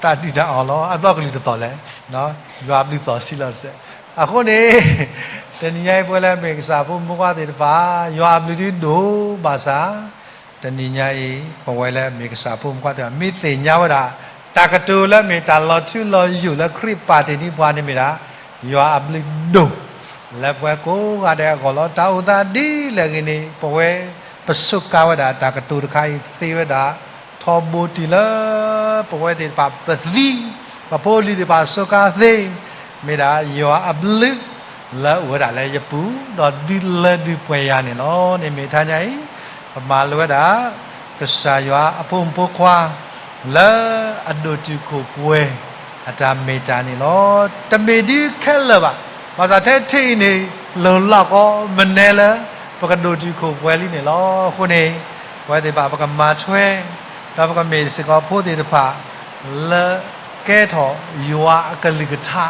တၢ်ဒုၣ်တၢ်အီၣ်လီၤ. အဘျီကလုၢ်တသီၣ်လဲၣ်, ယွၤအဘျုးသီၣ်ဆံးလီၤစဲး. အဃိန့ၣ် တနံၤညါအံၤ ပဝဲလၢအမ့ၢ်ကစၢ်ဖိမုၣ်ဖိခွါသ့ၣ်တဖၣ် ယွၤအဘျုးဒုးဒိၣ်ဘၣ်ဆၣ် တနံၤညါအံၤ ပဝဲလၢအမ့ၢ်ကစၢ်ဖိမုၣ်ဖိခွါသ့ၣ်တဖၣ် မ့ၢ်သ့ၣ်ညါဝဲဒၣ် တၢ်ကတိၤလၢအမ့ၢ်တၢ်လီၤထူလီၤယိာ်လၢခရံာ်ပာ်တ့ၢ်န့ၢ်ပှၤန့ၣ်မ့ၢ်ဒၣ် ယွၤအဘျုးဒိၣ် လၢပဝဲကိးဂၤဒဲးအဂီၢ်လီၤ. တၢ်အိၣ်သးဒ်လဲၣ်ဂ့ၤန့ၣ် ပဝဲပစူးကါဝဲဒၣ်တၢ်ကတိၤတခါအံၤသ့ဝဲဒၣ် ထီဘိတုၤလၢ ပဝဲသ့ၣ်တဖၣ်ပသံ, ပဖိပလံၤသ့ၣ်တဖၣ်စူးကါသ့, မ့ၢ်ဒၣ်ယွၤအဘျုး လၢအအိၣ်ဝဲဒၣ်လၢယပူၤ ဒီးဒုးလၢဒုးပှဲၤယၤန့ၣ်လီၤ. န့ၣ်မ့ၢ်တနံၤညါအံၤ ပမၤလိဝဲဒၣ် ကစၢ်ယွၤအဖိမုၣ်ဖိခွါ လၢအဒိၣ်တုာ်ခိၣ်ပှဲၤ အတၢ်မ့ၢ်တၢ်န့ၣ်လီၤ. တမ့ၢ်ဒ်ခဲလၢာ်ဘၣ်. ဘၣ်ဆၣ်ထဲထံးအံၤန့ၣ် လီၤလီၤကီ မနဲလၢ ပကဒိၣ်တုာ်ခိၣ်ပှဲၤလံန့ၣ်လီၤ. အဃိန့ၣ် ပဝဲသ့ၣ်တဖၣ်ပကမၤထွဲ ဒီးပကမ့ၢ်စ့ၢ်ကီးဖိသ့ၣ်တဖၣ် လၢကဲထီၣ်ယွၤအကလုၢ်ကထါ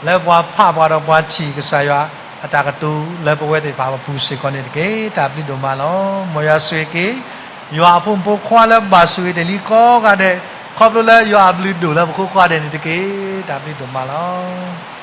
လၢပှၤဖးပှၤဒီးပှၤထံၣ်ကစၢ်ယွၤအတၢ်ကတိၤလၢပဝဲသ့ၣ်တဖၣ်ပပူၤစ့ၢ်ကီးန့ၣ်တက့ၢ်. တၢ်ဘျုးဒိၣ်မးလီၤ. မ်ယွၤဆိၣ်ဂ့ၤက့ၤ ယွၤအဖိမုၣ်ဖိခွါလၢဘၣ်ဆိၣ်ဂ့ၤတ့ၢ်လံကိးဂၤဒဲး ခီဖျိလၢယွၤအဘျုးဒိၣ်လၢပဃိကိးဂၤဒဲးန့ၣ်တက့ၢ်. တၢ်ဘျုးဒိၣ်မးလီၤ.